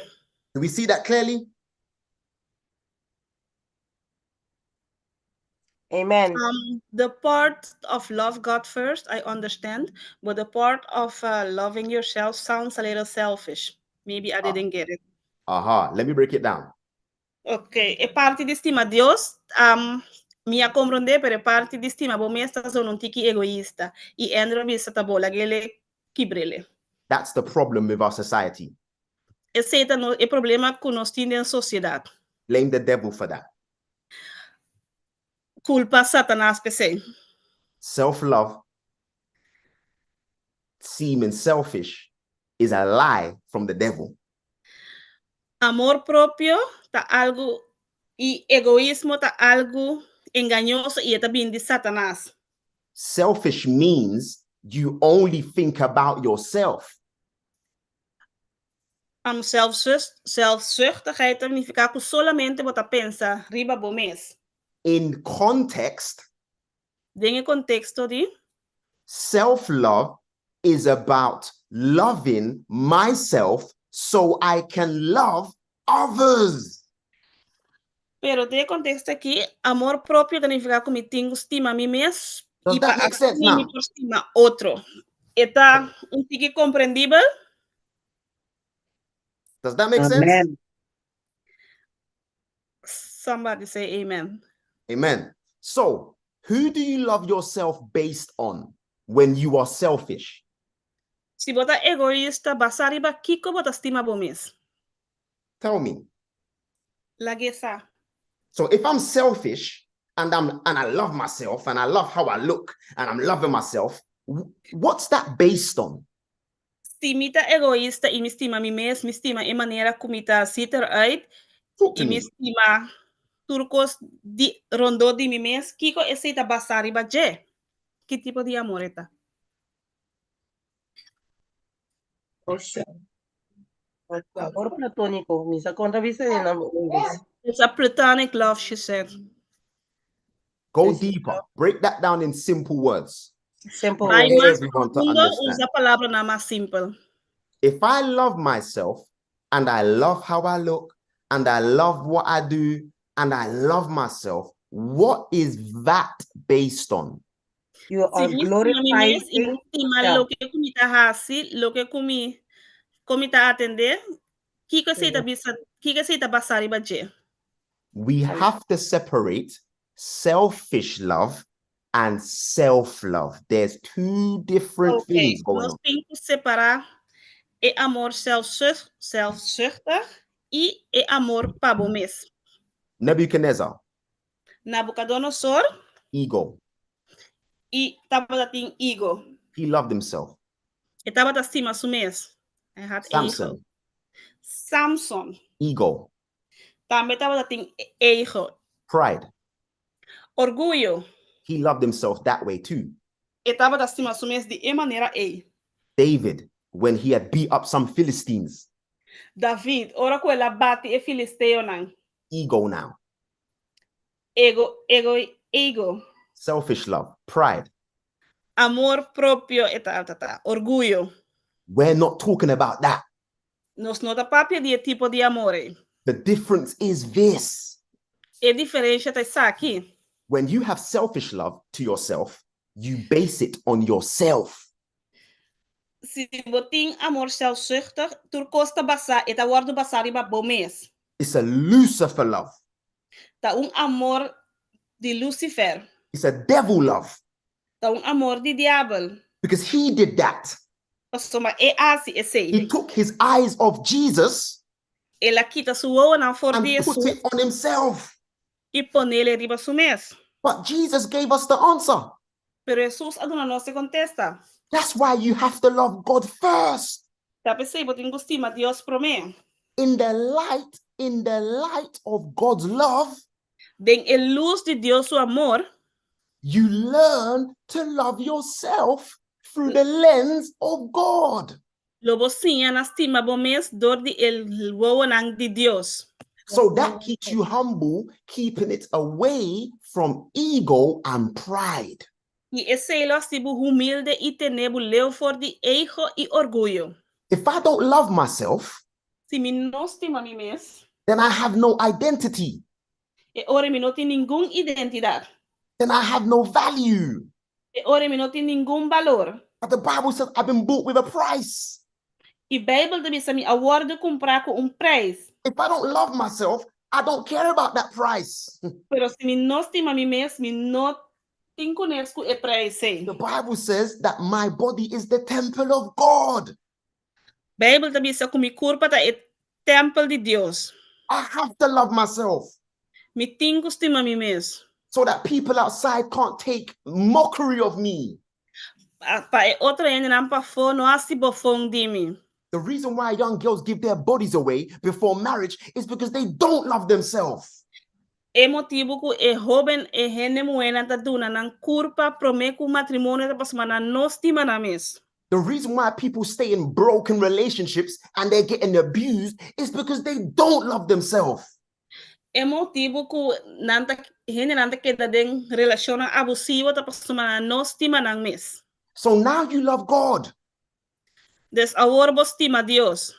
Do we see that clearly? Amen. The part of love God first, I understand, but the part of loving yourself sounds a little selfish. Maybe I Ah. didn't get it. Aha, let me break it down. Ok, e parti di stima Dios, um, mi a komprondé, pero e parti di stima bo mes ta zona un tiki egoista. I Andrew a bisa ta bo lag'ele kibr'ele. That's the problem with our society. Esei ta no, e problema ku nos tin den sosiedat. Blame the devil for that. Kulpa Satanas p'esei. Self love, seeming selfish, is a lie from the devil. Amor propio ta algu i egoismo ta algu engañoso i e ta bini di Satanas. Selfish means you only think about yourself. Zelfzuchtigheid ta nifiká ku solamente bo ta pensa riba bo mes. In context, Den e konteksto di. Self love is about loving myself so I can love others. Pero den e konteksto akí, amor propio ta nifiká ku mi tin ku stima mi mes Does i pa that make sense asina mi now? por stima otro. E ta un tiki komprendibel? Does that make sense? Amen. Somebody say amen. Amen. So, who do you love yourself based on when you are selfish? Si bo ta egoista, basá riba kiko bo ta stima bo mes? Tell me. Lag'é sa. So, if I'm selfish and I'm and I love myself and I love how I look and I'm loving myself, what's that based on? Si mi ta egoista i mi stima mi mes, mi stima e manera ku mi ta ziet eruit Talk to i mi me. stima tur kos di rondó di mi mes, kiko esei ta basá riba dje? Ki tipo di amor e ta? Amor platóniko, mi sa kon ta bisa den na ingles. It's a platonic love, she said. Go Yes. deeper. Break that down in simple words. Simple Bai words. mas Everyone to profundo, understand. usa palabranan mas simpel. If I love myself and I love how I look and I love what I do and I love myself, what is that based on? You Si are mi stima mi mes i mi glorifying stima yourself. loke ku mi ta hasi, loke ku mi kon mi ta atendé, kiko esei ta bisa, kiko esei ta basá riba dje? We have to separate selfish love and self-love. There's two different Ok, things going nos on. tin ku separá e amor selfzucht, selfzuchtig i e amor pa bo mes. Nebuchadnezzar, Nabucodonosor ego. i tabata tin ego. He loved himself. E tabata stima su mes. E had ego. Samson, Samson ego. tambe tabata tin ego. Pride. Orguyo. He loved himself that way too. E tabata stima su mes di e manera ei. David, when he had beat up some Philistines, David, ora ku el a bati e filisteonan. ego now. Ego, ego, ego. Selfish love, pride. Amor propio e ta, ta, ta. Orguyo. We're not talking about that. Nos no ta papia di e tipo di amor ei. The difference is this. E diferensha ta esaki. When you have selfish love to yourself, you base it on yourself. Si bo tin amor selfzuchtig, tur kos ta basá, e ta wòrdu basá riba bo mes. It's a Lucifer love. Ta un amor di Lucifer. It's a devil love. Ta un amor di diabel. Because he did that. Pasobra e hasi esei. He took his eyes off Jesus. El a kita su wowonan for and di put Jesus it on himself. i ponele riba su mes. But Jesus gave us the answer. Pero Jesus a duna nos e kontesta. That's why you have to love God first. Ta p'esei bo tin ku stima Dios promé. In the light, in the light of God's love, Den e lus di Dios su amor, you learn to love yourself through the lens of God. Lo bo siña na stima bo mes dor di e wowonan di Dios. So that keeps you humble, keeping it away from ego and pride. I esei lo hasi bo humilde i tene bo leu for di ego i orguyo. If I don't love myself, Si mi no stima mi mes, then I have no identity. E ora mi no tin ningun identidat. Then I have no value. E ora mi no tin ningun balor. But the Bible says I've been bought with a price. I Bijbel ta bisa mi a wòrdu kumprá ku un preis. If I don't love myself, I don't care about that price. Pero si mi no stima mi mes, mi no tin kunes ku e preis ei. The Bible says that my body is the temple of God. Bijbel ta bisa ku mi kurpa ta e tèmpel di Dios. I have to love myself. Mi tin ku stima mi mes. So that people outside can't take mockery of me. Pa e otro hendenan pafó no hasi bofon di mi. The reason why young girls give their bodies away before marriage is because they don't love themselves. E motibu ku e hóben e hende muhénan ta duna nan kurpa promé ku matrimonio ta pasobra nan no stima nan mes. The reason why people stay in broken relationships and they're getting abused is because they don't love themselves. E motibu ku nan ta hendenan ta keda den relashonnan abusivo ta pasobra nan no stima nan mes. So now you love God. Dus awor bo stima Dios.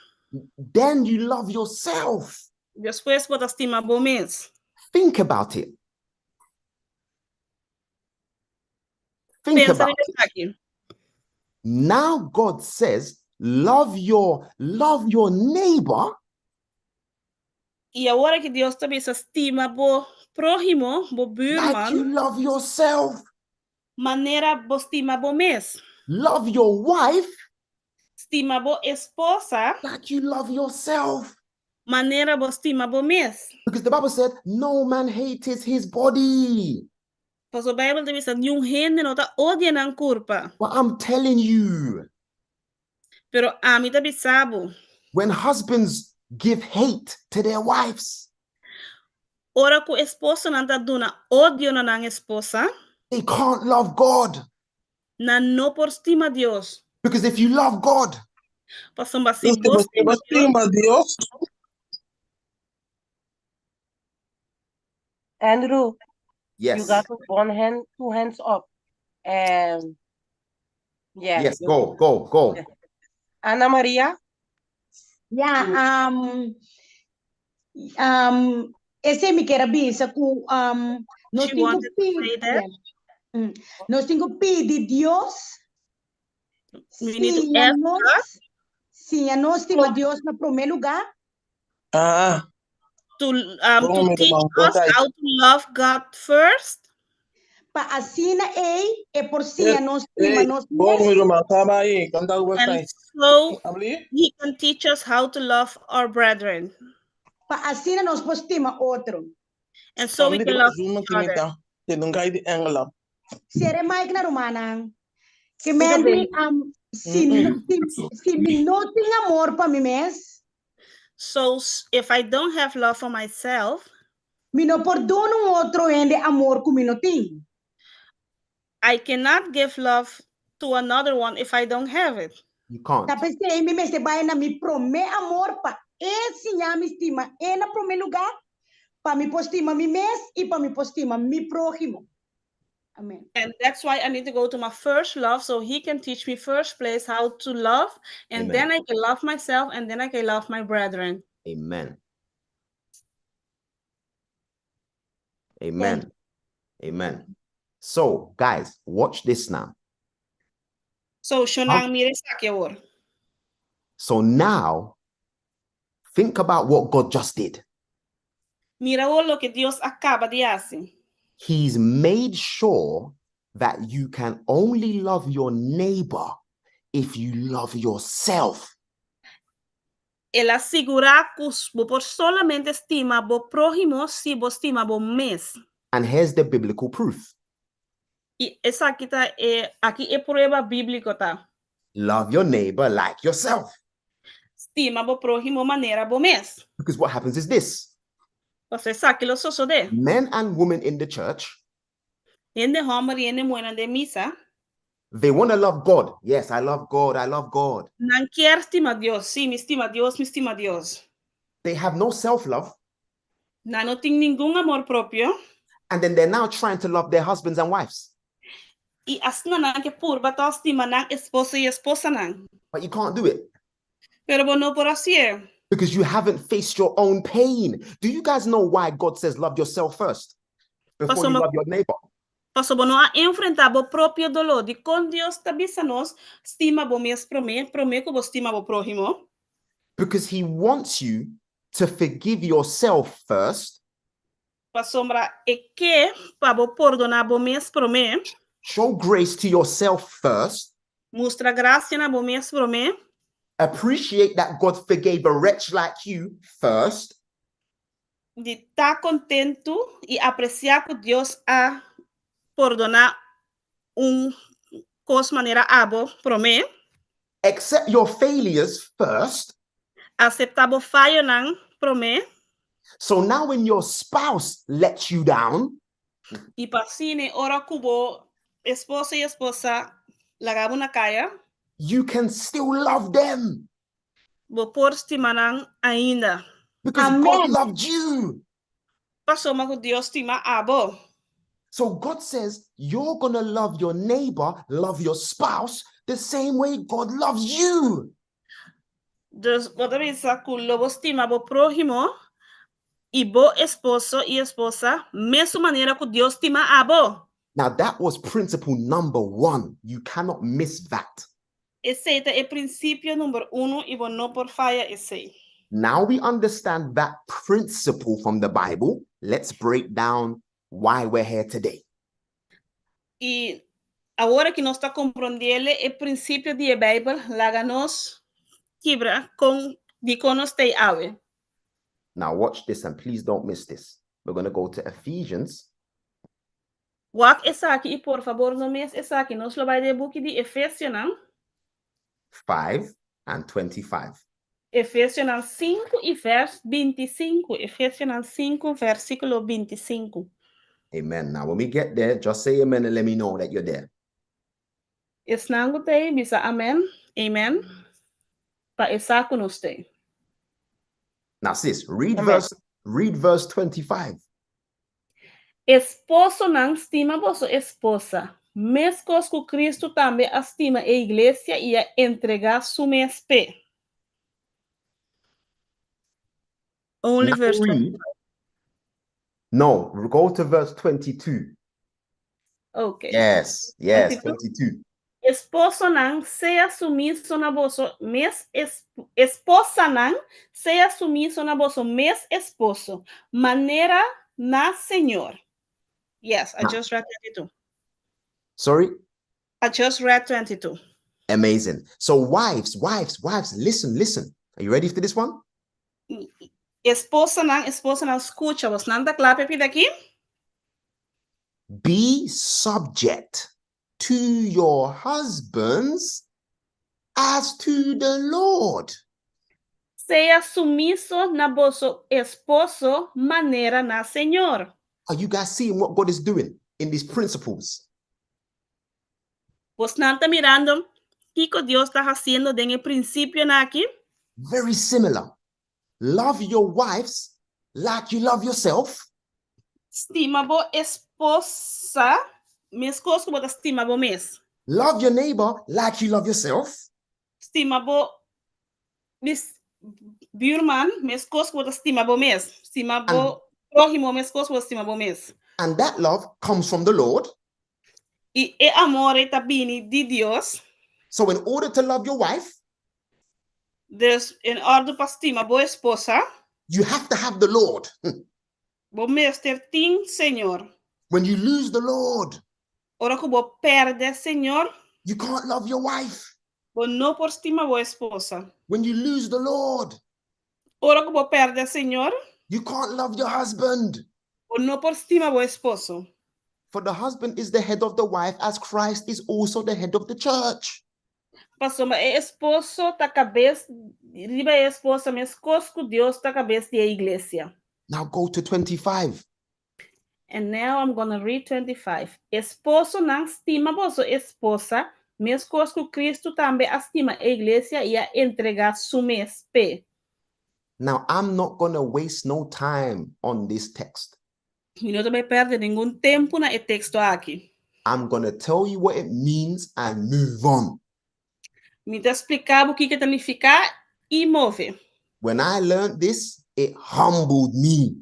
Then you love yourself. Despues bo ta stima bo mes. Think about it. Think Pensa about riba it. esaki. Now God says, love your love your neighbor. I awor aki Dios ta bisa stima bo próhimo, bo Like buurman. you love yourself. Manera bo stima bo mes. Love your wife. Stima bo esposa. Like you love yourself. Manera bo stima bo mes. Because the Bible said, no man hates his body. Paso Bijbel ta bisa niun hende no ta odia nan kurpa. But I'm telling you, Pero ami ta bisa bo, when husbands give hate to their wives, ora ku esposonan ta duna odio na nan esposa, they can't love God. nan no por stima Dios. Because if you love God, Pasobra si Si bo bo stima Dios, stima Dios, Andrew, you yes, got one hand, two hands up. Yeah. yes, go, go, go. Yeah. Ana Maria? Ja, esei mi kier a bisa ku nos She tin ku wanted to pidi, say that. Nos tin ku pidi Dios We need to siña ask nos, God siña nos stima Dios na promé lugá. Ah, to bom, meu teach irmão, us conta aí. how to love God first. Pa asina ei e por siña nos stima Ei, nos bom, mes. meu irmão, tava aí, conta o And aí. so Abri? he can teach us how to love our brethren. Pa asina nos por stima otro. And so we Family can de love Zoom each other. kinita, te nunca de England. Sere mic na rumannan. Ke Siga men bem. si, si mi no tin amor pa mi mes, So if I don't have love for myself, mi no por duna un otro hende amor ku mi no tin. I cannot give love to another one if I don't have it. You can't. Ta p'esei mi mester bai na mi promé amor pa e siña mi stima e na promé lugá, pa mi por stima mi mes i pa mi por stima mi próhimo. Amèn. And that's why I need to go to my first love so he can teach me first place how to love. And Amen. then I can love myself and then I can love my brethren. Amen. Amen. Amen. So, guys, watch this now. So, shonnan, mira esaki awor. So now, think about what God just did. Mira loke Dios a kaba di hasi. He's made sure that you can only love your neighbor if you love yourself. El a sigurá ku bo por solamente stima bo próhimo si bo stima bo mes. And here's the biblical proof. I esaki ta e aki e prueba bíbliko ta. Love your neighbor like yourself. Stima bo próhimo manera bo mes. Because what happens is this: Paso esaki lo sosodé. men and women in the church, Hende hòmber i hende muhénan den misa, they want to love God. Yes, I love God. I love God. Nan kier stima Dios. Sí, mi stima Dios, mi stima Dios. They have no self love. Nan no tin ningun amor propio. And then they're now trying to love their husbands and wives. I asina nan ke purba ta stima nan esposo i esposanan. But you can't do it Pero bo no por hasié. Because you haven't faced your own pain. Do you guys know why God says love yourself first before you Pasobra love your neighbor? Paso bo no a enfrentá bo propio doló. Dikon Dios ta bisa nos stima bo mes promé, promé ku bo stima bo próhimo? Because he wants you to forgive yourself first, Pasobra e ke pa bo pordoná bo mes promé. Show grace to yourself first, Mustra grasia na bo mes promé. Appreciate that God forgave a wretch like you first, Di ta kontentu i apresiá ku Dios a pordoná un kos manera abo promé. Accept your failures first. Aseptá bo fayonan promé. So now when your spouse lets you down, I pa asina ora ku bo esposo i esposa laga bo na kaya, you can still love them bo por stima nan ainda. Because God Amen. Loved you. Pasobra ku Dios stima abo. So God says you're going to love your neighbor, love your spouse the same way God loves you. Dus bo ta bisa ku lo bo stima bo próhimo i bo esposo i esposa mesun manera ku Dios stima abo. Now that was principle number one. You cannot miss that. Esei ta e prinsipio number unu i bo no por faya esei. Now we understand that principle from the Bible. Let's break down why we're here today. I awor ku nos ta komprondé e prinsipio di Beibel, laga nos kibra kon dikon nos t'ei awe. Now watch this and please don't miss this. We're going to go to Ephesians. Wak esaki i por fabor no mis esaki. Nos lo bai den e buki di Efesionan. 5 and 25. Efesionan 5 i vers 25. Efesionan 5 versikulo 25. Amen. Now, when we get there, just say amen and let me know that you're there. Esnan ku t'ei, bisa amen, amen, pa e sa ku nos t'ei. Now, sis, read Amen. verse read verse 25. Esposonan, stima boso esposa, meskos ku Kristu tambe a stima e iglesia i a entregá su mes p'e. Only Now verse read. 25. No, go to verse 22. Okay. Yes, 22. 22. Esposonan, sea sumiso na boso mes es, esposanan, sea sumiso na boso mes esposo, manera na Señor. Yes, I Now, just read 22. sorry? I just read 22. Amazing. So, wives, wives, wives, listen, listen. Are you ready for this one? Esposanan, esposanan, skucha, bosnan ta kla p'e pida aki? Be subject to your husbands as to the Lord. Sea sumiso na boso esposo manera na Señor. Are you guys seeing what God is doing in these principles? Bosnan ta mirando kiko Dios ta hasiendo den e prinsipionan aki? Very similar. Love your wives like you love yourself. Stima bo esposa meskos ku bo ta stima bo mes. Love your neighbor like you love yourself. Stima bo bis buurman meskos ku bo ta stima bo mes. Stima And, bo próhimo meskos ku bo ta stima bo mes. and that love comes from the Lord. I e amor ei ta bini di Dios. So, in order to love your wife, Dus, en òrdu pa stima bo esposa, you have to have the Lord. bo mester tin Señor. When you lose the Lord, Ora ku bo pèrdè Señor, you can't love your wife. bo no por stima bo esposa. When you lose the Lord, Ora ku bo pèrdè Señor, you can't love your husband. bo no por stima bo esposo. For the husband is the head of the wife, as Christ is also the head of the church. Pasobra e esposo ta kabes riba e esposa, meskos ku Dios ta kabes di e iglesia. Now go to 25. And now I'm gonna read 25. Esposonan, stima boso esposa, meskos ku Kristu tambe a stima e iglesia i a entregá su mes p'e. Now, I'm not going to waste no time on this text. Mi no ta bai pèrdè ningun tempu na e teksto aki. I'm going to tell you what it means and move on. Mi ta splika bo kiko e ta nifiká i move. When I learned this, it humbled me.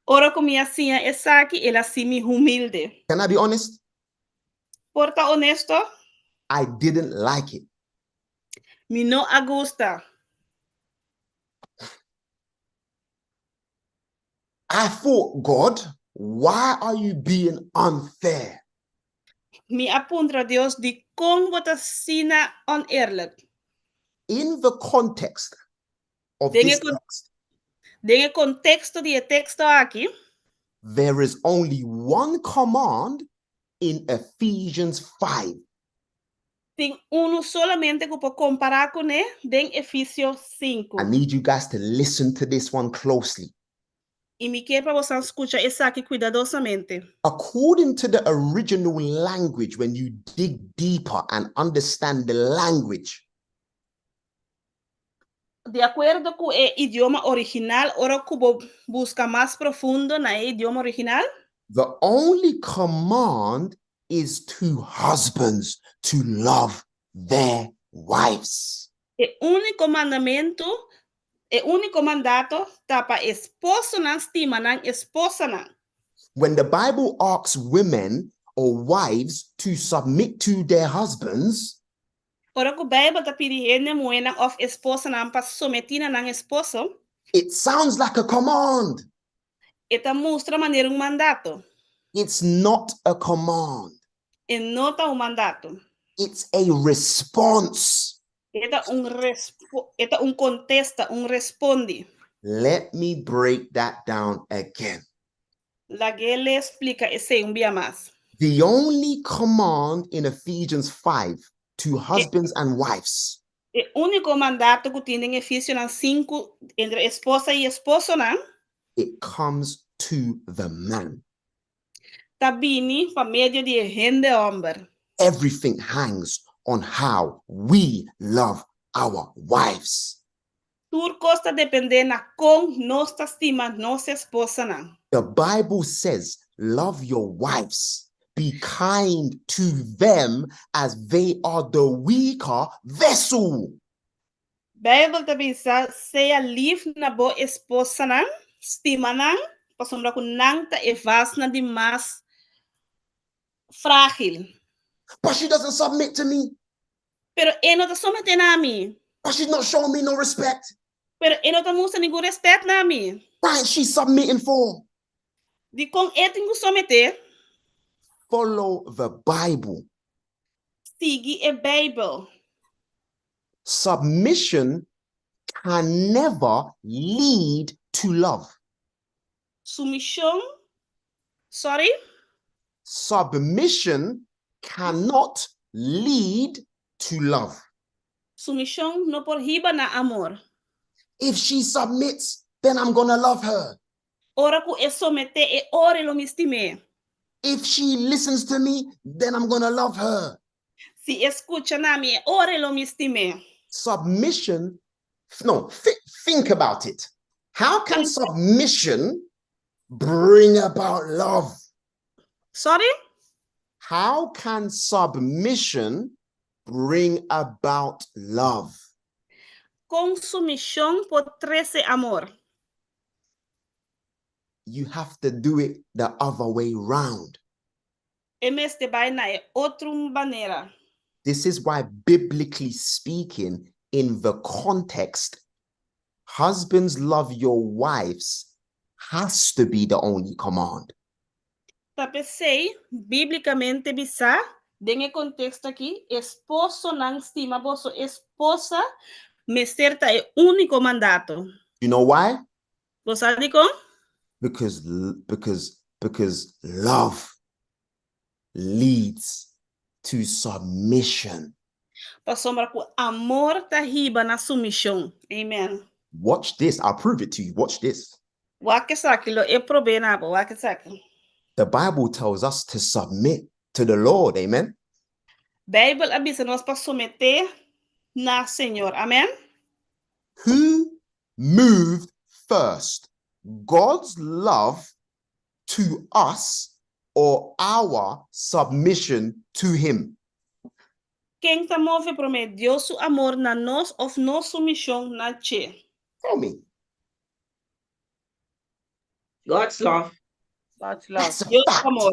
Ora ku mi a siña esaki, el a hasi mi humilde. Can I be honest? Por ta honesto? I didn't like it. Mi no a gusta. I thought, God, why are you being unfair? Mi a puntra Dios, Dikon bo ta asina oneerlijk? In the context of Den e this text, Den e konteksto di e teksto aki, there is only one command in Ephesians 5. Tin unu solamente ku por kompará kuné den Efisio 5. I need you guys to listen to this one closely. I mi kier pa bosan skucha esaki kuidadosamente. According to the original language, when you dig deeper and understand the language, Di akuerdo ku e idioma original, ora ku bo buska mas profundo na e idioma original, the only command is to husbands to love their wives. E úniko mandamentu, e úniko mandato ta pa esposonan stima nan esposanan. When the Bible asks women or wives to submit to their husbands, Ora ku Beibel ta pidi hende muhénan òf esposanan pa sometí na nan esposo, it sounds like a command. E ta mustra manera un mandato. It's not a command. E no ta un mandato. It's a response. E ta un respo e ta un kontesta, un respondi. Let me break that down again. Lag'é le splika esei un bia mas. The only command in Ephesians 5 to husbands and wives E úniko mandato ku tin den Efesionan 5 entre esposa i esposonan it comes to the man. ta bini pa medio di e hende hòmber. Everything hangs on how we love our wives. Tur kos ta dependé na kon nos ta stima nos esposanan. The Bible says, love your wives, be kind to them as they are the weaker vessel. Beibel ta bisa, Sea lif na bo esposanan, stima nan, pasobra ku nan ta e vasnan di mas frágil. But she doesn't submit to me. Pero e no ta someté na mi. But she's not showing me no respect. Pero e no ta mustra ningun rèspèt na mi. Why is she submitting for? Dikon e tin ku someté? Follow the Bible. Sigui e Beibel. Submission can never lead to love. Sumishon, sorry. Submission cannot lead to love. Sumishon no por hiba na amor. If she submits, then I'm gonna love her. Ora ku e someté, e ora lo mi stim'é. If she listens to me, then I'm gonna love her. Si e skucha na mi, e ora lo mi stim'é. Submission, no, think about it. How can submission bring about love? Sorry? How can submission bring about love? Kon sumishon por trese amor? You have to do it the other way round. E mester bai na e otro manera. This is why, biblically speaking, in the context, husbands love your wives has to be the only command. Ta p'esei, bíblikamente bisá, den e konteksto akí, esposonan stima boso esposa mester ta e úniko mandato. You know why? Bo sa dikon? Because because because love leads to submission. Pasobra ku amor ta hiba na sumishon. Amen. Watch this. I'll prove it to you. Watch this. Wak esaki, lo e prob'é na bo. Wak esaki. The Bible tells us to submit to the Lord. Amen. Beibel a bisa nos pa someté na Señor. Amen. Who moved first? God's love to us or our submission to him? Ken ta move promé, Dios su amor na nos òf nos sumishon na dje? Tell me. God's love. God's love. That's a Dios su fact. amor.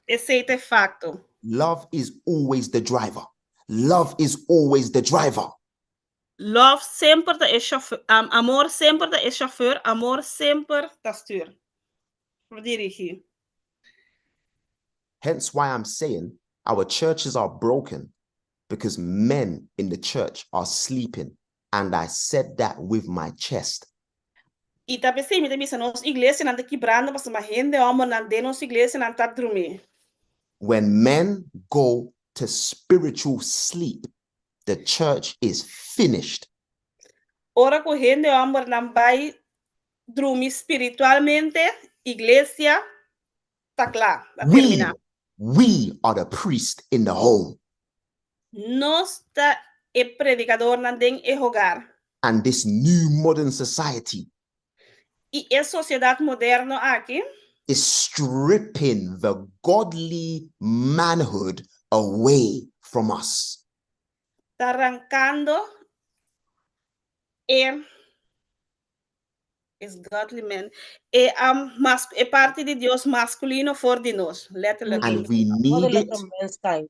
Esei ta e fakto. Love is always the driver. Love is always the driver. Love semper ta e chauffeur, amor semper ta e chauffeur, amor semper ta stuur, ta dirigi. Hence why I'm saying our churches are broken because men in the church are sleeping and I said that with my chest. I ta p'esei mi ta bisa nos iglesianan ta kibrando pasobra hende hombernan den nos iglesianan ta drumi. When men go to spiritual sleep the church is finished. Ora ku hende hombernan bai drumi spiritualmente, iglesia ta kla, ta We, terminá. we are the priest in the home. Nos ta e predikadornan den e hogar. And this new modern society I e sosiedat moderno aki. Is stripping the godly manhood away from us. Ta rankando e is godly man e mas e parti di Dios maskulino for di nos, letterlijk. And we need it. Mankind.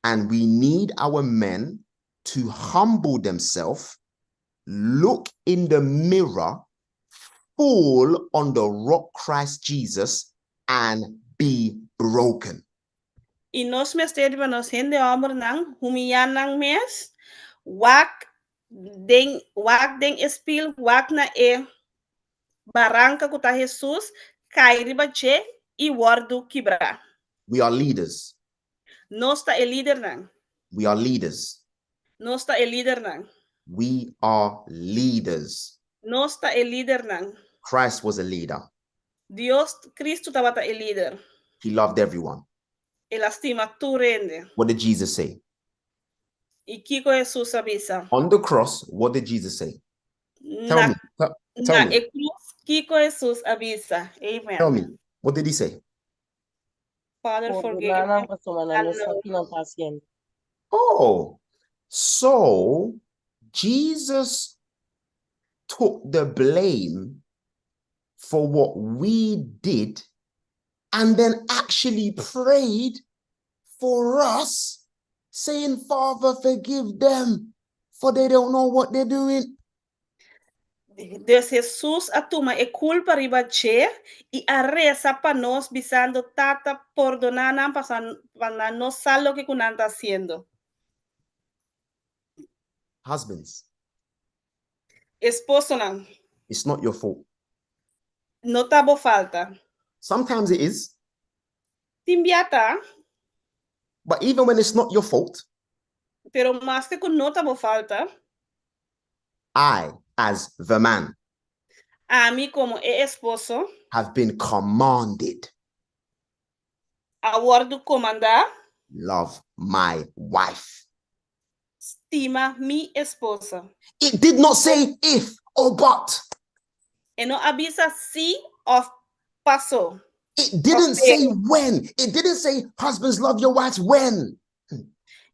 And we need our men to humble themselves, look in the mirror, fall on the rock Christ Jesus, and be broken. I nos mester di pa nos hende hòmbernan humiyá nan mes, wak den wak den e spil, wak na e baranka ku ta Hesus, kai riba dje i wòrdu kibrá. We are leaders. Nos ta e lidernan. We are leaders. Nos ta e lidernan. We are leaders. Nos ta e lidernan. Christ was a leader. Dios, Kristu tabata e lider. He loved everyone. El a stima tur hende. What did Jesus say? I kiko Hesus a bisa? On the cross, what did Jesus say? Tell Na, me. Tell, tell na me. e krus, kiko Hesus a bisa? Amen. Tell me. What did he say? Father, forgive Pordoná nan them. pasobra nan no sa no. ki nan ta hasiendo. Oh, so Jesus took the blame for what we did and then actually prayed for us, saying, Father, forgive them, for they don't know what they're doing. Dus Hesus a tuma e kulpa riba dje i a resa pa nos bisando, Tata, pordoná nan pasobra nan no sa loke ku nan ta hasiendo. Husbands, Esposonan, it's not your fault. no ta bo falta. Sometimes it is, Tin bia ta, but even when it's not your fault, pero maske ku no ta bo falta, I, as the man, ami komo e esposo, have been commanded a wòrdu komandá love my wife. stima mi esposa. It did not say if or but. E no a bisa si òf pasó. It didn't Okay. say when. It didn't say husbands love your wives when.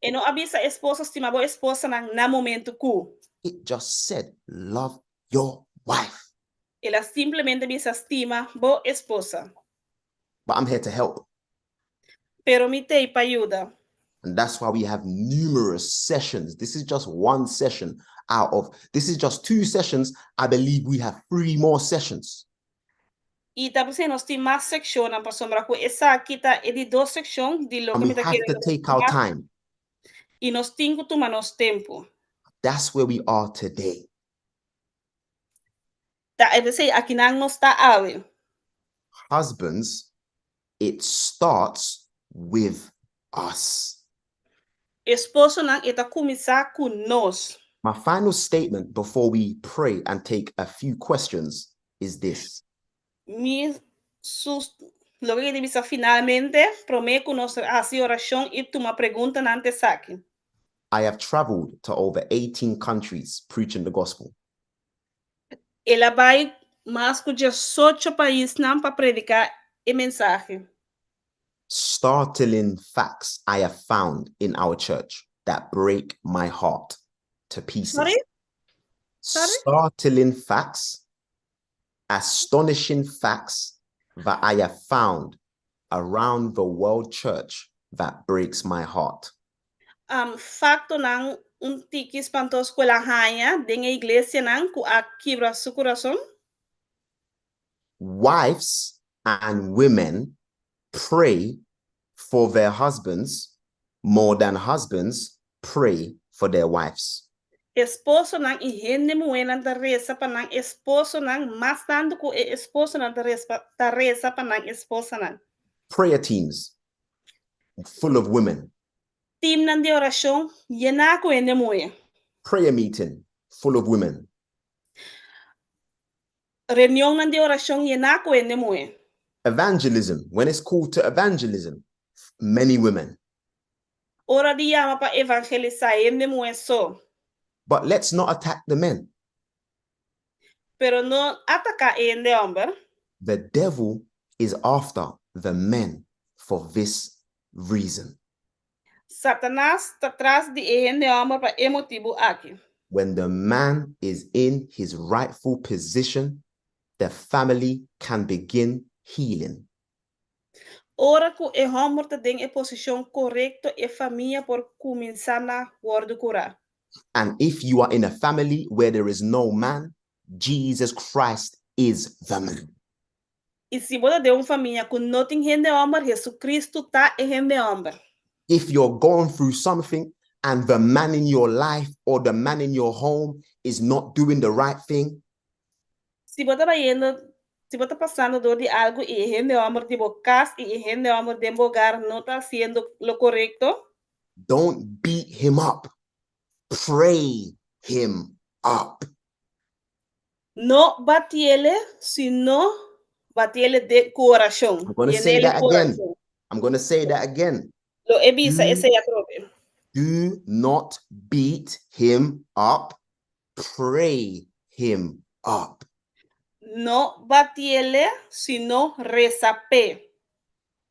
E no a bisa esposo stima bo esposanan na momento ku. It just said love your wife. El a simplemente bisa stima bo esposa. But I'm here to help. Pero mi t'ei pa yuda. And that's why we have numerous sessions. This is just one session out of, this is just two sessions. I believe we have three more sessions. I ta p'esei nos tin mas sekshonnan pasobra ku esaki ta e di dos sekshon di loke And we mi ta have kere to take our time. I nos tin ku tuma nos tempu. That's where we are today. Ta e p'esei akinan nos ta awe. Husbands, it starts with us. Esposonan, e ta kuminsá ku nos. My final statement before we pray and take a few questions is this. Mi sus loke ke bisa finalmente, promé ku nos hasi orashon i tuma preguntanan ta esaki. I have traveled to over 18 countries preaching the gospel. El a bai mas ku diesocho paisnan pa prediká e mensahe. Startling facts I have found in our church that break my heart to pieces. Sorry? Sorry? Startling facts, astonishing facts that I have found around the world church that breaks my heart. Um, faktonan un tiki spantoso ku el a haña den e iglesianan ku a kibra su kurason. Wives and women pray for their husbands more than husbands pray for their wives. Esposonan i hende muhénan ta resa pa nan esposonan mas tantu ku e esposonan ta respa ta resa pa nan esposanan. Prayer teams full of women. Timnan di orashon yená ku hende muhé. Prayer meeting full of women. Reunionnan di orashon yená ku hende muhé. Evangelism, when it's called to evangelism, many women. Ora di yama pa evangelisá hende muhé so. But let's not attack the men. Pero no ataká e hende hòmber. The devil is after the men for this reason. Satanas ta tras di e hende hòmber pa e motibu aki. When the man is in his rightful position, the family can begin healing. Ora ku e hòmber ta den e posishon korekto, e famia por kuminsá na wòrdu kurá. And if you are in a family where there is no man, Jesus Christ is the man. I si bo ta den un famia ku no tin hende hòmber, Hesukristu ta e hende hòmber. If you're going through something and the man in your life or the man in your home is not doing the right thing, Si bo ta bayendo, Si bo ta pasando dor di algu i e hende hòmber di bo kas i e hende hòmber den bo hogar no ta hasiendo lo korekto, Don't beat him up, pray him up. No batiele, sino batiele den ku orashon. I'm gonna say Yenele that ku again. orashon. I'm gonna say that again. Lo e bisa Do, esei atrobe. do not beat him up, pray him up. No batiele, sino resa p'e.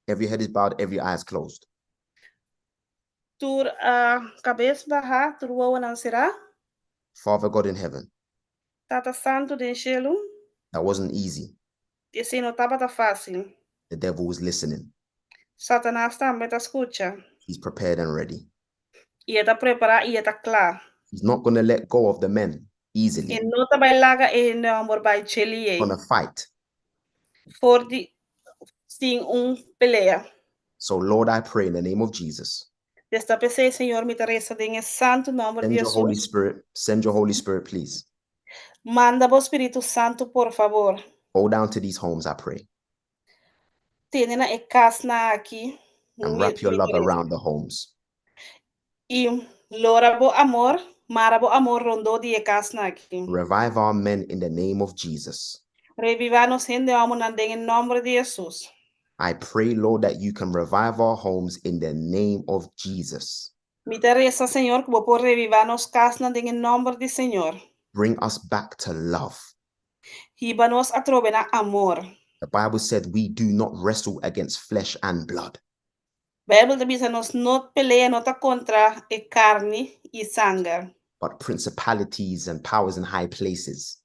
Every head is bowed, every eye is closed. Tur kabes bahá, tur wowonan será. Father God in heaven. Tata Santu den shelu. That wasn't easy. Esei no tabata fásil. The devil was listening. Satanas tambe ta skucha. He's prepared and ready. I e ta prepará i e ta kla. He's not gonna let go of the men easily. E no ta bai laga e hende hòmber bai djeli ei. Gonna fight. For di sin un pelea. So Lord I pray in the name of Jesus. Des ta p'esei, Señor, mi ta resa den e santu nòmber Send di your Holy Hesus. Spirit, send your Holy Spirit please. Manda bo Spiritu Santu por fabor. Go down to these homes I pray. Tene na e kasnan aki, And mi wrap your mi love ta resa. around the homes. I lora bo amor, mara bo amor rondó di e kasnan aki. Revive our men in the name of Jesus. Revivá nos hende hòmbernan den e nòmber di Hesus. I pray Lord that you can revive our homes in the name of Jesus. Mi ta resa Señor ku bo por revivá nos kasnan den e nòmber di Señor. Bring us back to love. Hiba nos atrobe na amor. The Bible said we do not wrestle against flesh and blood. Bijbel ta bisa nos no pelea no ta kontra e karni i sanger. But principalities and powers in high places.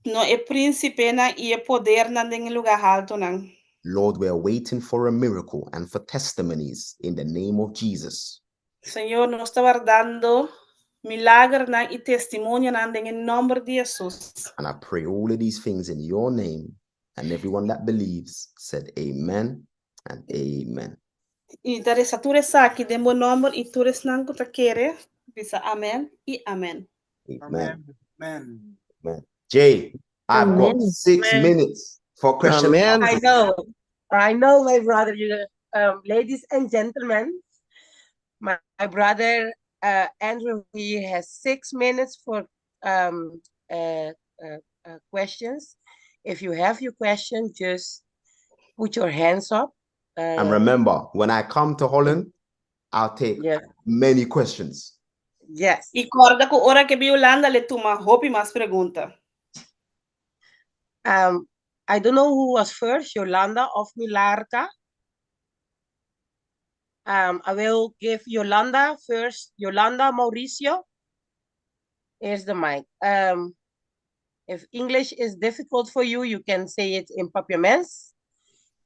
No e prínsipenan i e podernan den e lugá haltunan. Lord, we are waiting for a miracle and for testimonies in the name of Jesus. Señor, nos ta wardando milagernan i testimonionan den e nòmber di Hesus. And I pray all of these things in your name, and everyone that believes said amen and amen. I ta resa tur esaki den bo nòmber i tur esnan ku ta kere bisa amèn i amèn. Amen. Amen. Amen. Jay, I've got Amen. six Amen. minutes for question and Amen. I answers. know. I know, my brother. You, um, ladies and gentlemen, my, my brother uh, Andrew here has six minutes for um, uh, uh, uh, questions. If you have your question, just put your hands up. And Uh, remember, when I come to Holland, I'll take yeah. many questions. Yes. I kòrda ku ora ku e bin Hulanda lo e tuma hopi mas pregunta. Um, I don't know who was first, Yolanda of Milarca. Um, I will give Yolanda first. Yolanda Mauricio. Here's the mic. Um, if English is difficult for you, you can say it in Papiaments,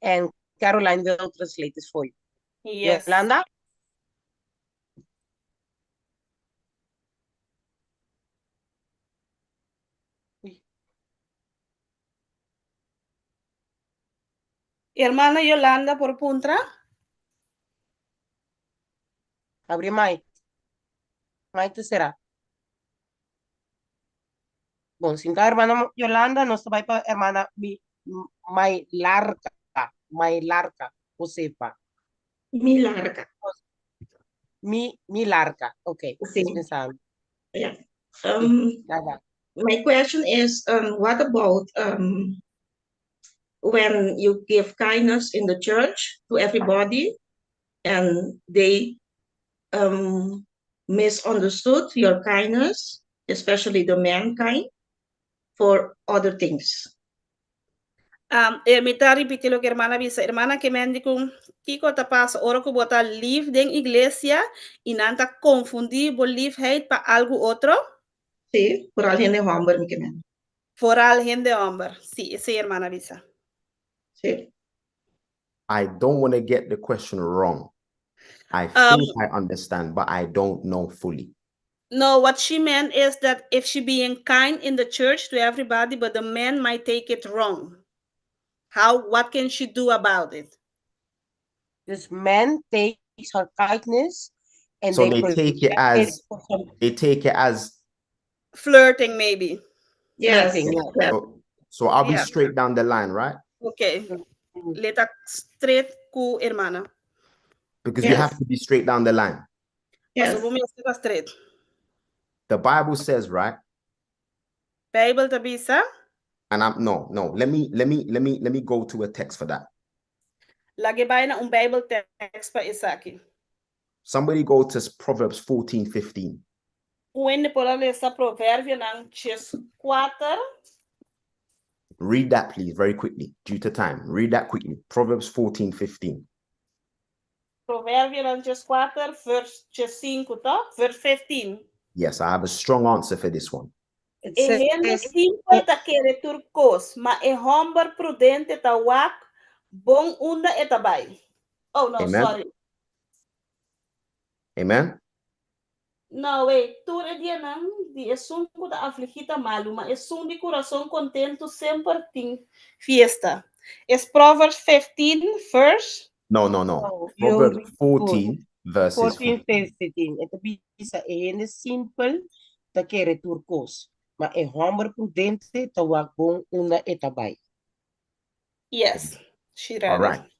and Caroline will translate it for you. Yes. Yolanda? Hermana Yolanda por puntra. Habri mic. Mic ta será. Bon, si ta hermana Yolanda, nos ta bai pa hermana mi Mailarca, Mailarca, Josefa. Milarca. Mi Milarca, okay. Sí. Pensando. Yeah. Um, Nada. my question is, um, what about um, when you give kindness in the church to everybody and they um, misunderstood your kindness, especially the mankind, for other things? Um, eh, mi ta ripití loke hermana a bisa. Hermana ke men di ku kiko ta pasa ora ku bo ta lief den iglesia i nan ta konfundí bo liefheid pa algu otro? Sí, vooral hende hòmber mi ke men. Vooral hende hòmber. Sí, esei hermana a bisa. Sí. I don't want to get the question wrong. I Um, think I understand, but I don't know fully. No, what she meant is that if she being kind in the church to everybody, but the man might take it wrong. How, what can she do about it? This man takes her kindness and So they they take it project it as for some they take it as Flirting, maybe. Yes. flirting. Yeah. yes. so, So I'll be Yeah. straight down the line, right? Ok. L'e ta straight ku hermana. Because you have Yes. to be straight down the line. Paso Yes. bo mester ta straight. The Bible says, right? Bijbel ta bisa. And I'm no, no. Let me let me let me let me go to a text for that. Lag'e bai na un Bijbel text pa esaki. Somebody go to Proverbs 14, 15. Un hende por a lesa Proverbionan 14. Read that, please, very quickly, due to time. Read that quickly. Proverbs 14, 15. Proverbionan 14, vers 5, toch? Vers 15. Yes, I have a strong answer for this one. It E hende says, simpel ta kere tur kos, ma e hòmber prudente ta wak bon unda e ta bai. Oh, no, Amen. sorry. Amen. No, wait. Tur e dianan di esun ku ta afligí ta malu, ma esun di kurason kontentu semper tin fiesta. Es Proverbs 15, verse. No, no, no. no, you Proverbs read good. 14, verses 14, 15. 15. E ta bisa e hende simpel ta kere tur kos, ma e hòmber prudente ta wak bon unda e ta bai. Yes, she All read it. right.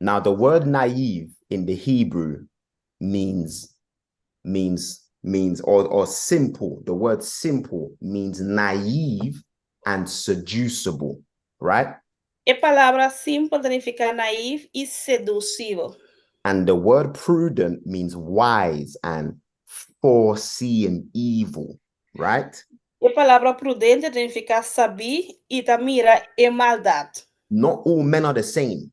Now, the word naive in the Hebrew means means means or or simple. The word simple means naive and seducible, right? E palabra simpel ta nifiká naïef i sedusibel. And the word prudent means wise and foreseeing evil, right? E palabra prudente ta nifiká sabí i ta mira e maldat. Not all men are the same,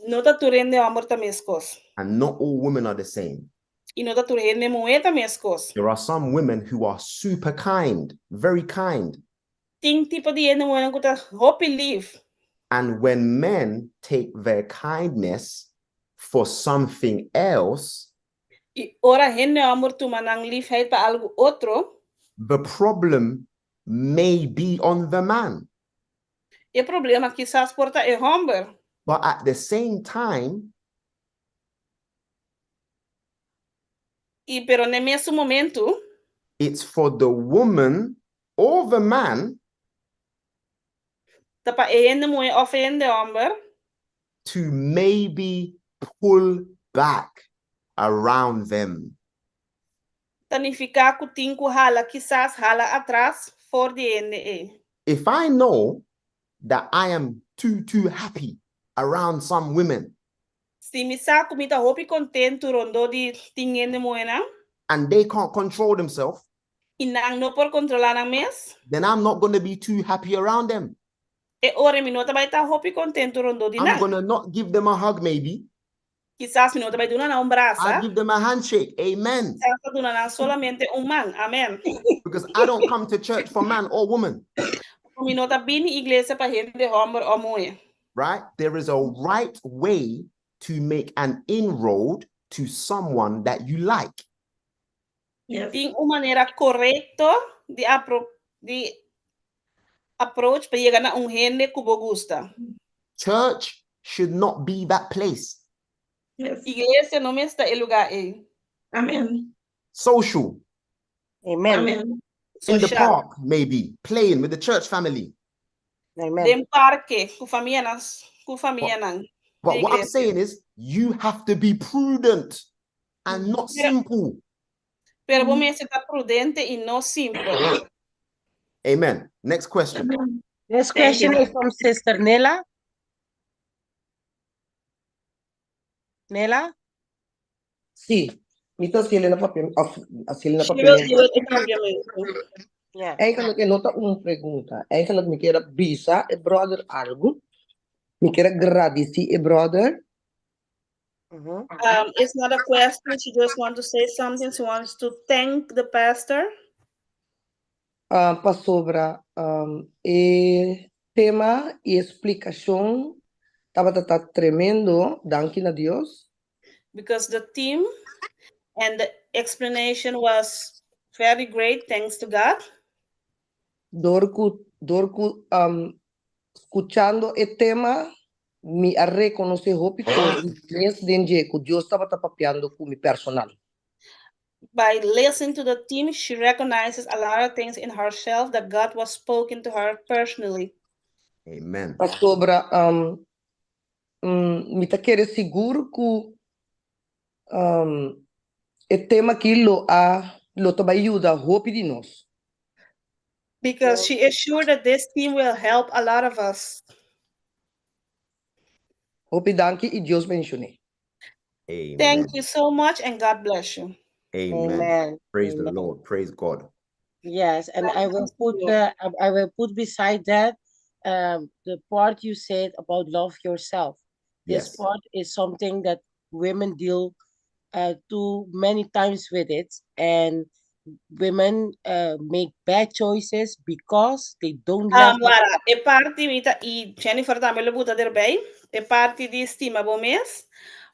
No ta tur hende hòmber ta meskos. and not all women are the same. I no ta tur hende muhé ta meskos. There are some women who are super kind, very kind. Tin tipo di hende muhénan ku ta hopi lif. And when men take their kindness for something else, I ora hende hòmber tuma nan lifheid pa algu otro, the problem may be on the man. E problema kisas por ta e hòmber. But at the same time, I pero n'e mesun momentu. It's for the woman or the man. Ta pa e hende muhé òf e hende hòmber. To maybe pull back around them. Ta nifiká ku tin ku hala kisas hala atras for di e hende ei. If I know that I am too too happy around some women. Si mi sa ku mi ta hopi kontentu rondó di tin hende muhénan. And they can't control themselves. I nan no por kontrolá nan mes. Then I'm not gonna be too happy around them. E ora mi no ta bai ta hopi kontentu rondó di I'm nan. gonna not give them a hug maybe. Kisas mi no ta bai duna nan un brasa. I'll give them a handshake. Amen. Kisas ta duna nan solamente un man. Amen. Because I don't come to church for man or woman. Mi no ta bini iglesia pa hende hòmber òf muhé. Right? There is a right way to make an inroad to someone that you like. Yes. Tin un manera korekto di apro di approach pa yega na un hende ku bo gusta. Church should not be that place. Yes. Iglesia no mester ta e lugá ei. Amen. Social. Amen. Amen. In the Social. park, maybe, playing with the church family. Amen. Den parke, ku famianan, ku famianan But di what I'm iglesia. saying is, you have to be prudent and not Pero, simple. pero bo mester ta prudente i no simpel. Amen. Next question. Amen. Next Thank question you. is from Sister Nela. Nela? Sí, mi ta hasiel na papia, of hasiel na She will papiamentu. do it in papiamentu. Yeah. Eigenlijk e no ta un pregunta. Eigenlijk mi kier a bisa e brother algu. Mi kier a gradisí e brother. It's not a question. She just want to say something. She wants to thank the pastor. Uh, pasobra um, e tema i e splikashon tabata ta tremendo, danki na Dios. Because the theme and the explanation was very great, thanks to God. Dor ku dor ku um, skuchando e tema mi a rekonosé hopi kos mes den dje ku Dios tabata papiando ku mi personal. By listening to the team, she recognizes a lot of things in herself that God was spoken to her personally. Amen. Pasobra mi ta kere sigur ku e tema akí lo a lo ta bai yuda hopi di nos. Because she is sure that this team will help a lot of us. Hopi danki i Dios benshoné. Amen. Thank you so much and God bless you. Amen. Amen. Praise the Amen. Lord. Praise God. Yes, and I will put I will put beside that the part you said about love yourself. This part is something that women deal too many times with it, and women make bad choices because they don't love Wara, e parti mi ta i Jennifer tambe lo buta erbij, e parti di stima bo mes,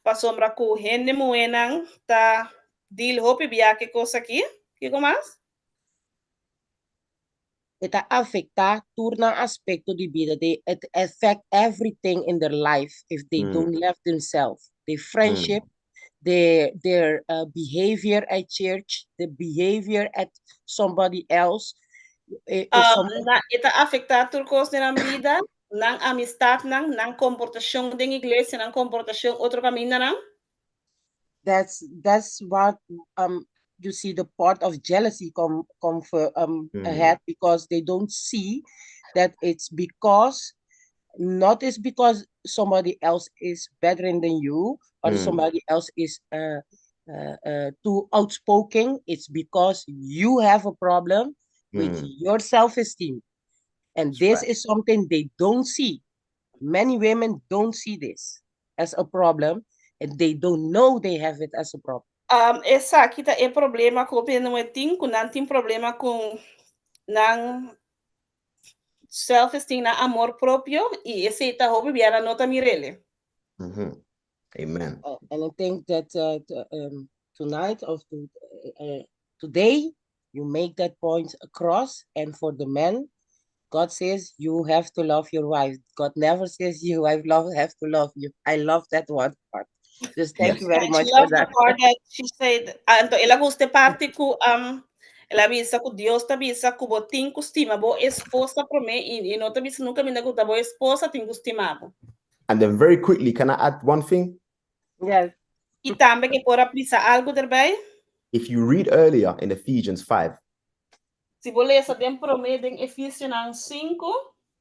pasobra ku hende muhénan ta deal hopi bia ku e kos aki. Kiko mas? E ta afektá tur nan aspekto di bida. They, it affect everything in their life if they don't love themselves. Their friendship, their behavior at church, the behavior at somebody else. If somebody Na, e ta afektá tur kos den nan bida, nan amistatnan, nan komportashon den iglesia, nan komportashon otro kamindanan. That's what you see the part of jealousy come for ahead, because they don't see that it's because not it's because somebody else is better than you or somebody else is too outspoken. It's because you have a problem with your self-esteem, and That's this right. is something they don't see. Many women don't see this as a problem, and they don't know they have it as a problem. Esaki ta e problema ku hende muhé tin, ku nan tin problema ku nan self-esteem, nan amor propio, i esei ta hopi bia nan no ta mir'é. Amen. And I think that tonight or to, today, you make that point across. And for the men, God says you have to love your wife. God never says your wife love have to love you. I love that one part. Just thank you very And much she for loves the that. part that she said, anto el a gusta e parti ku el a bisa ku Dios ta bisa ku bo tin ku stima bo esposa promé i no ta bisa nunka kaminda ku ta bo esposa tin ku stima bo. And then very quickly, can I add one thing? Yes. I tambe ku por bisa algu erbij. If you read earlier in Ephesians 5, Si bo lesa den promé den Efesionan 5,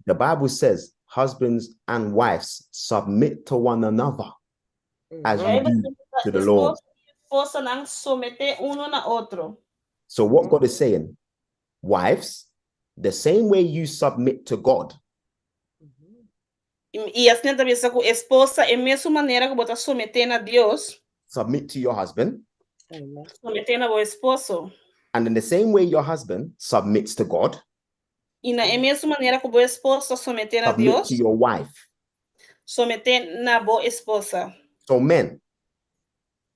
the Bible says husbands and wives submit to one another as you do to the Lord. Esposonan someté uno na otro. So what God is saying, wives, the same way you submit to God, I asina ta bisa ku esposa e mesun manera ku bo ta someté na Dios, submit to your husband, someté na bo esposo. And in the same way your husband submits to God, I na e mesun manera ku bo esposo someté na submit Dios, to your wife. Someté na bo esposa. So men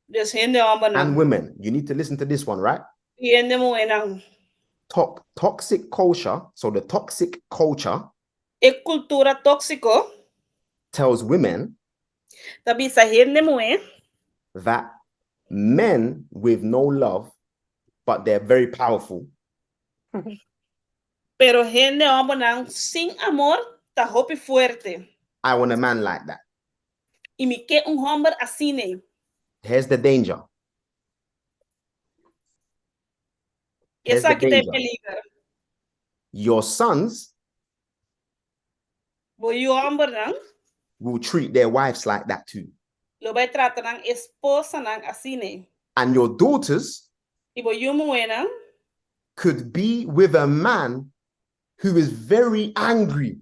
Dus hende hòmbernan. And women, you need to listen to this one, right? I hende muhénan. Toxic culture, so the toxic culture E kultura tóksiko tells women ta bisa hende muhé that men with no love, but they're very powerful, Pero hende hòmbernan sin amor ta hopi fuerte. I want a man like that. I mi ke un hòmber asina. Here's the danger. Here's the Esaki ta e danger. peliger. Your sons Bo yu hòmbernan will treat their wives like that too. Lo bai trata nan esposanan asina. And your daughters I bo yu muhénan could be with a man who is very angry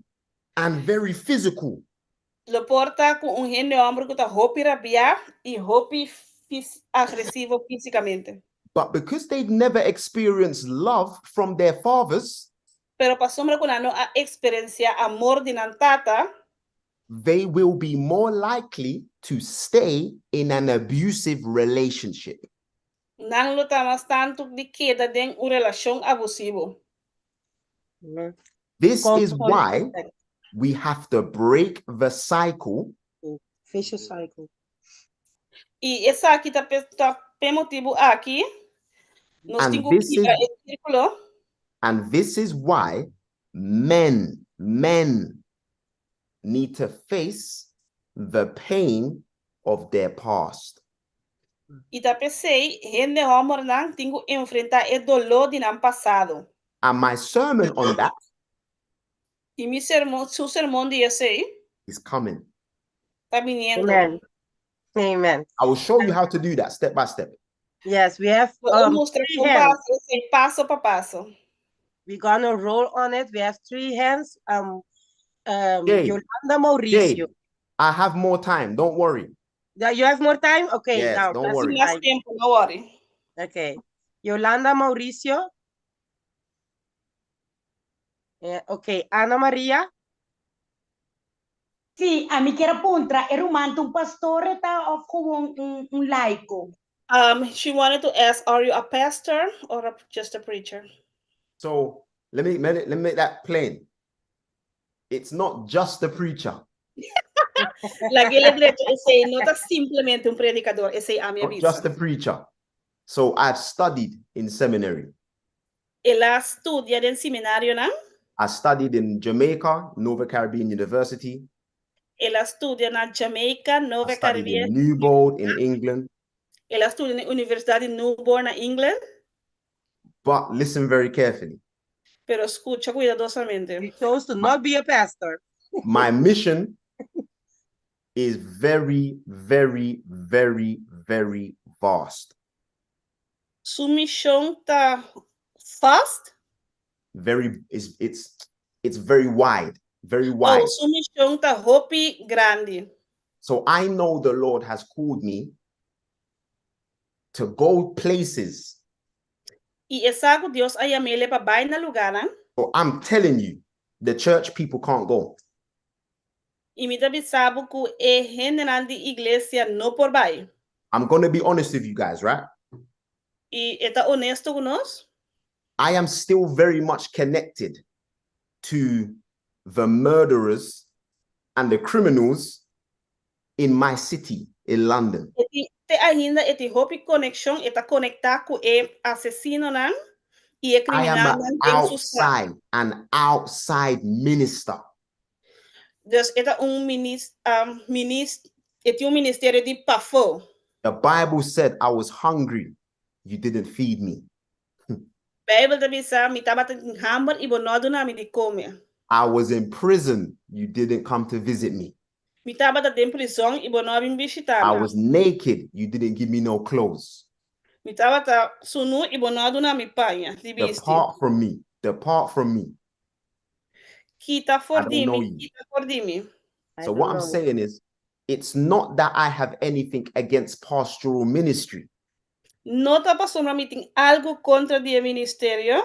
and very physical. Lo por ta ku un hende hòmber ku ta hopi rabiá i hopi agresivo físikamente. But because they've never experienced love from their fathers, Pero pasobra ku nan no a eksperensiá amor di nan tata, they will be more likely to stay in an abusive relationship. Nan lo ta mas tantu di keda den un relashon abusivo. This is Control why effect. We have to break the cycle Vicious cycle. I esaki ta pa e motibu aki. Nos And tin ku this is kibra e sírkulo. and this is why men, men need to face the pain of their past. I ta p'esei hende hòmbernan tin ku enfrentá e doló di nan pasado. And my sermon on that I mi sermon, su sermon di esei is coming. ta biniendo. Amen. Amen. I will show you how to do that step by step. Yes, we have Lo e mustra three kon pa hands. hasi esei paso pa paso. We're gonna roll on it. We have three hands. Um, um, Jay, Yolanda Jay, Mauricio. I have more time. Don't worry. Yeah, you have more time? Okay, Yes, now don't that's worry. Tin mas fine. tempu, no worry. Okay. Yolanda Mauricio. Yeah, okay, Ana Maria. Sí, ami kier a puntra, e ruman ta un pastor e ta of gewoon un, un laico? She wanted to ask, are you a pastor or a, just a preacher? So let me, let me make that plain. It's not just a preacher. Lag'é drecha, esei no ta simplemente un predikadó, esei ami Not a bisa. just a preacher. So I've studied in seminary. El a studia den seminarionan. I studied in Jamaica, Nova Caribbean University. El a studia na Jamaica, I Nova studied Caribbean. in Newbold in England. El a studia na Universidat di Newbold na England. But listen very carefully. Pero skucha kuidadosamente. He chose to not be a pastor. My mission is very, very, very, very vast. Su mishon ta vast. Very is it's it's very wide, very wide. Oh, su mishon ta hopi grandi. So I know the Lord has called me to go places. I e sa ku Dios a yam'é pa bai na lugánan. So I'm telling you, the church people can't go. I mi ta bisa bo ku e hendenan di iglesia no por bai. I'm going to be honest with you guys, right? I e ta honesto ku nos. I am still very much connected to the murderers and the criminals in my city, in London. E tin te ainda e tin hopi konekshon, e ta konektá ku e asesinonan i e I am an kriminalnan den su stat. outside, an outside minister. Dus e ta un minis, um, minis, e tin un ministerio di pafó. The Bible said I was hungry, you didn't feed me. Beibel ta bisa, Mi tabata tin hamber i bo no a duna mi di kome. I was in prison, you didn't come to visit me. Mi tabata den prizòn i bo no a bin bishitá I mi. was naked, you didn't give me no clothes. Mi tabata sunú i bo no a duna mi paña di bisti. Depart from me, depart from me. Kita for I di don't know mi, you. kita for di mi. So what I'm saying is, it's not that I have anything against pastoral ministry. No ta pasobra mi tin algu kontra di e ministerio.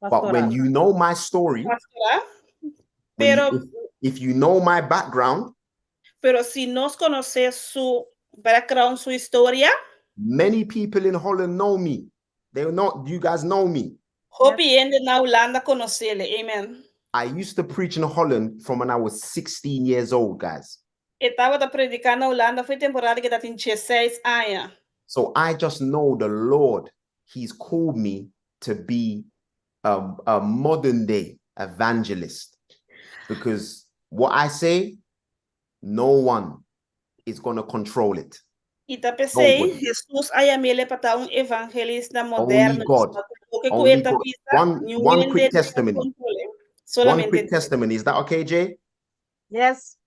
But when you know my story, Pastoral. when you, Pero, if, if you know my background, pero si nos konosé su background, su historia, many people in Holland know me. They know you guys know me. hopi hende na Hulanda konos'é. Amen. I used to preach in Holland from when I was 16 years old, guys. E tabata prediká na Hulanda for di temporada ku e tabatin 16 aña. So I just know the Lord, He's called me to be a, a modern day evangelist because what I say, no one is going to control it. I ta p'esei, Nobody. Hesus a yam'é pa ta un evangelista Only moderno. God. Loke ku Only e ta God. bisa, One, niun one hende quick no ta testimony. kontrol'é. One Solamente quick Dios. testimony. Is that okay, Jay? Yes.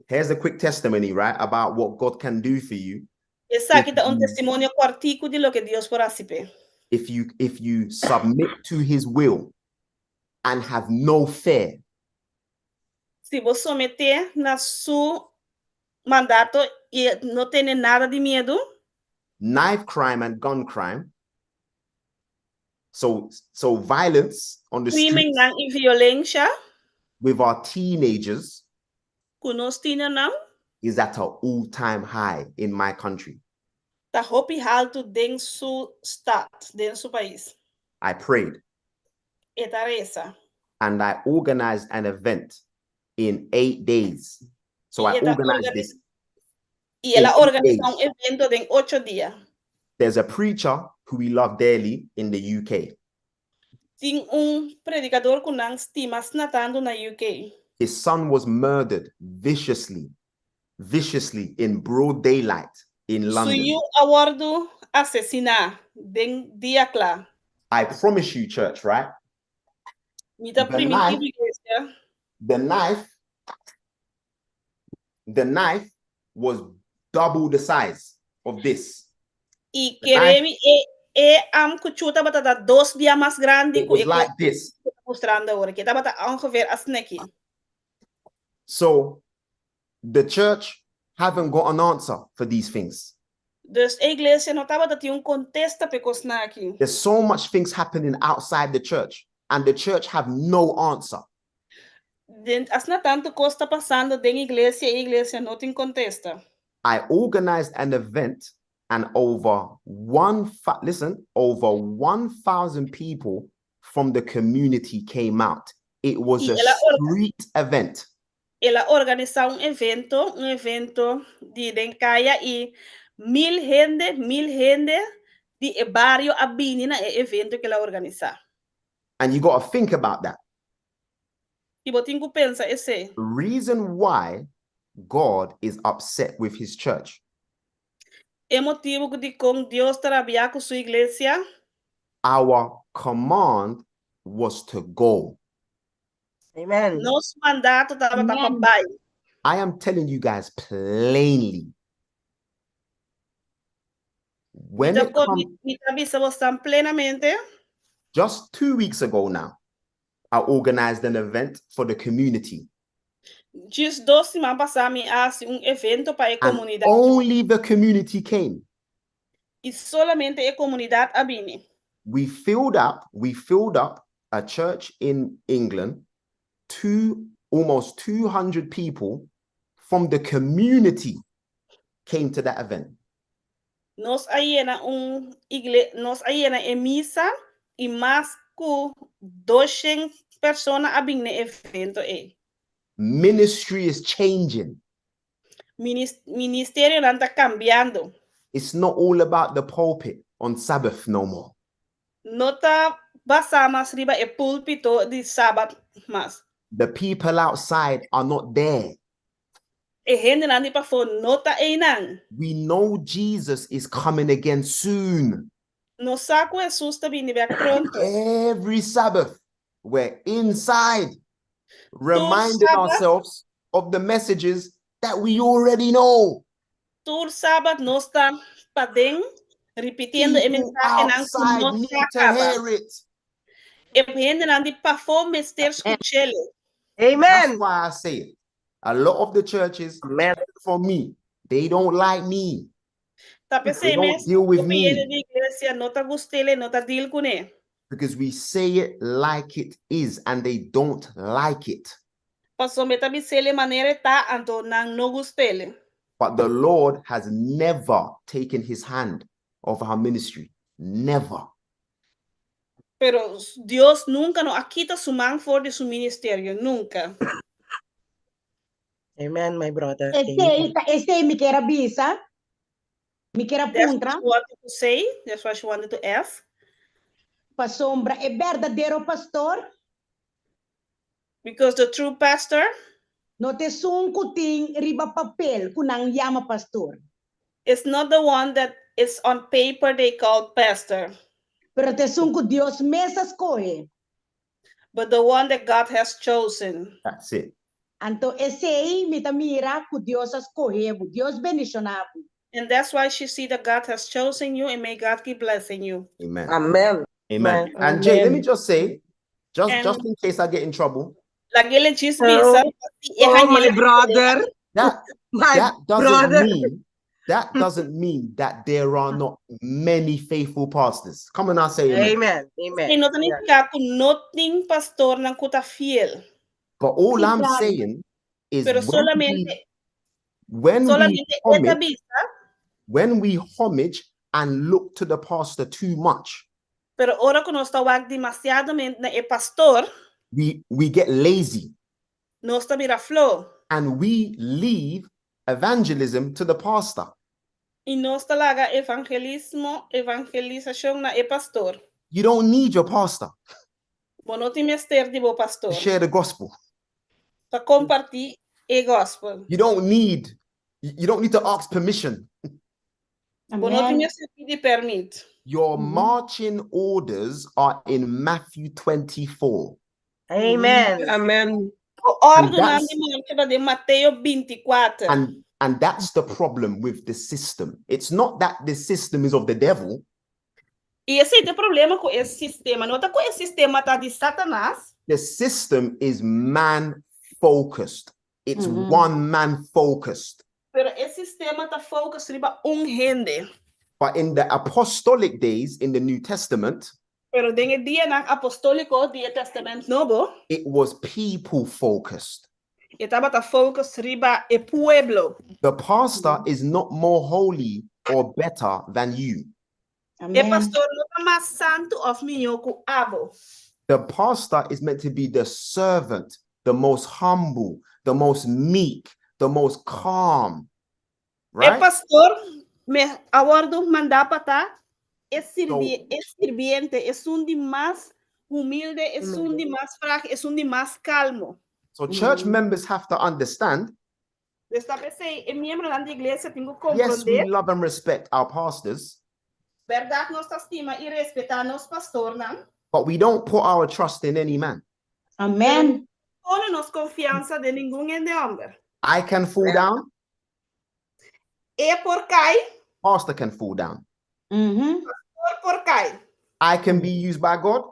Here's a quick testimony, right? About what God can do for you Esaki ta un testimonio kòrtiku di loke Dios por hasi p'e. if you if you submit to his will and have no fear. Si bo someté na su mandato i no tene nada di miedu. Knife crime and gun crime. So so violence on the streets Krimennan i violensha. with our teenagers Ku nos tienernan. is at an all-time high in my country. Ta hopi haltu den su stat, den su pais. I prayed. E ta resa. And I organized an event in 8 days. So I I e ta organized this I el a in 8 organisá days. un evento den ocho dia. There's a preacher. who we love dearly in the UK. Tin un predikador ku nan stima asina tantu na UK. His son was murdered viciously, viciously in broad daylight in Su London. yu a wòrdu asesiná den dia kla. I promise you, church, right? Mi ta The primintí knife, bo iglesia. the knife, the knife was double the size of this. I The knife, kere mi e e am kuchú tabata ta dos bia mas grandi it ku was e ku like this. ta mustrando awor aki. E tabata ongeveer asina aki. So the church haven't got an answer for these things. Dus e iglesia no tabata tin un kontesta pa e kosnan aki. There's so much things happening outside the church, and the church have no answer. Den asina tantu kos ta pasando den iglesia, e iglesia no tin kontesta. I organized an event and over one, listen, over 1,000 people from the community came out. It was I a el a street event. El a organisá un evento, un evento di den kaya i 1000 hende, 1000 hende di e bario a bini na e evento ku el a organisá. And you got to think about that. I bo tin ku pensa esei. The reason why God is upset with his church. E motibu ku dikon Dios ta rabiá ku su iglesia. Our command was to go. Amen. Nos mandato tabata pa Amen. bai. I am telling you guys plainly. Mi When ta it comes, mi ta bisa bosnan plenamente. Just 2 weeks ago now, I organized an event for the community. Djis 2 siman pasá mi a hasi un evento pa e And komunidat. only the community came. I solamente e komunidat a bini. We filled up a church in England, two almost 200 people from the community came to that event. Nos a yena e misa i mas ku 200 persona a bini na e evento ei. Ministry is changing. Ministerionan ta kambiando. It's not all about the pulpit on Sabbath no more. No ta basá mas riba e púlpito di sabat mas. The people outside are not there. E hendenan di pafó no ta einan. We know Jesus is coming again soon. Nos sa ku Hesus ta bini bèk pronto. Every Sabbath, we're inside, reminding Sabat. Ourselves of the messages that we already know. Tur sabat nos ta paden, repitiendo e People mensahenan ku outside nos need sa to kaba. Hear it. E hendenan di pafó mester skuch'é. That's Amen. why I say it. A lot of the churches, Amen. For me, they don't like me. Ta They p'esei don't mes, deal with hopi me hende di iglesia no ta gust'é, no ta deal kuné. Because we say it like it is and they don't like it. Pasobra mi ta bis'é manera e ta, anto nan no gust'é. But the Lord has never taken his hand off our ministry. Never. Pero Dios nunka no a kita su man for di su ministerio, nunka. Amen, my brother. Esei, Amen. esei mi ke a bisa. Mi ke a That's what puntra. she wanted to say. That's what she wanted to ask. Pasobra e berdadero pastor. Because the true pastor No ta esun ku tin riba papel ku nan yama pastor. Is not the one that is on paper they call pastor, Pero ta esun ku Dios mes a skohe. But the one that God has chosen. That's it. Anto esei mi ta mira ku Dios a skohe bo. Dios bendishoná bo. And that's why she see that God has chosen you and may God keep blessing you. Amen. Amen. Amen. And Jay, let me Amen. just say, just just in case I get in trouble, Lag'é djis Oh, bisa. oh, my brother. That My that doesn't brother. Mean that doesn't mean that there are not many faithful pastors. Come on now, say amen. Amen. Amen. E no ta nifiká ku no tin pastornan ku ta fiel. But all I'm Claro. Saying is Pero when we solamente, when we solamente e ta homage, bisa, when we homage and look to the pastor too much, pero ora ku nos ta wak demasiadamente na e pastor, we get lazy nos ta bira floho. And we leave evangelism to the pastor. I nos ta laga evangelismo, evangelisashon na e pastor. You don't need your pastor Bo no tin mester di bo to pastor share the gospel. pa kompartí e gospel. You don't need you don't need to ask permission. Bo no tin Amen. mester pidi pèrmit. Your marching orders are in Matthew 24. Amen. Amen. Bo And òrdunan that's di marcha ta den Mateo 24. and and that's the problem with the system. It's not that the system is of the devil. I esei ta e problema ku e sistema. No ta ku e sistema ta di Satanas. The system is man focused. It's one man focused. Pero e sistema ta focus riba un hende. But in the apostolic days in the New Testament, Pero den e dianan apostóliko di e Tèstamènt Nobo, it was people focused. e tabata focus riba e pueblo. The pastor is not more holy or better than you. E Amen. pastor no ta mas santu òf mihó ku abo. The pastor is meant to be the servant, the most humble, the most meek, the most calm, E right? pastor me a wòrdu mandá pa ta e So sirbi e sirbiente, esun di mas humilde, esun di mas frágil, esun di mas kalmo. so church members have to understand, Dus ta p'esei e miembronan di iglesia tin ku yes, we komprondé. love and respect our pastors, Bèrdat nos ta stima i respetá nos pastornan, but we don't put our trust in any man. pero Amen. no pone nos konfiansa den ningun hende hòmber. I can fall down, E por kai, pastor can fall down. pastor por kai. I can be used by God,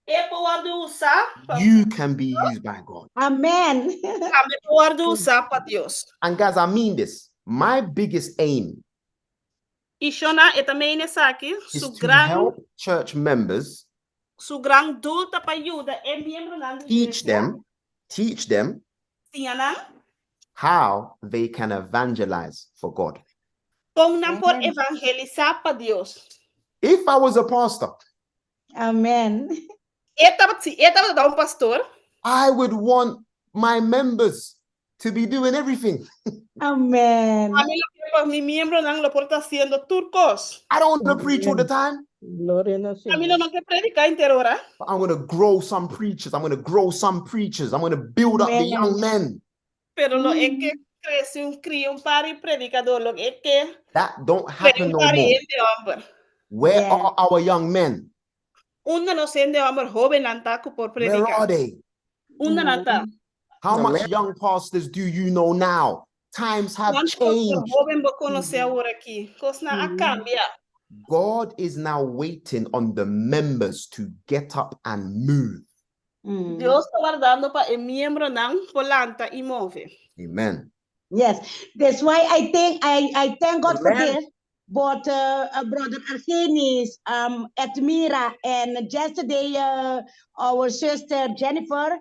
E por wòrdu usá pa you can be used by God. Amen. tambe por wòrdu usá pa Dios. And guys, I mean this. My biggest aim I shona e ta meen esaki, is su to gran help church members su gran doel ta pa yuda e miembronan di teach iglesia them, teach them siña nan how they can evangelize for God. kon nan por Amen. evangelisá pa Dios. If I was a pastor, Amen. E tabata, si e tabata un pastor, I would want my members to be doing everything. Amen. ami lo ke pa mi miembronan lo por ta hasiendo tur kos. I don't want to preach all the time, Gloria na Ami lo Señor. no ke prediká henter ora, but I'm going to grow some preachers. I'm going to grow some preachers. I'm going to build up the young Amen. men. pero lo e ke krese un kria un par di predikadó, lo e ke That don't kria happen un no par di more. hende hòmber. Where Yeah. are our young men? Unda nos hende hòmber hóbennan ta ku por Where prediká? are they? Unda nan ta? How much Amen. young pastors do you know now? Times have Kuantu pastor changed. hóben bo konosé awor aki? Kosnan a kambia. God is now waiting on the members to get up and move. Dios ta wardando pa e miembronan por lanta i move. Amen. Yes, that's why I think I, I thank God for Amen. this. But Brother Argenis, Edmira, and yesterday our sister Jennifer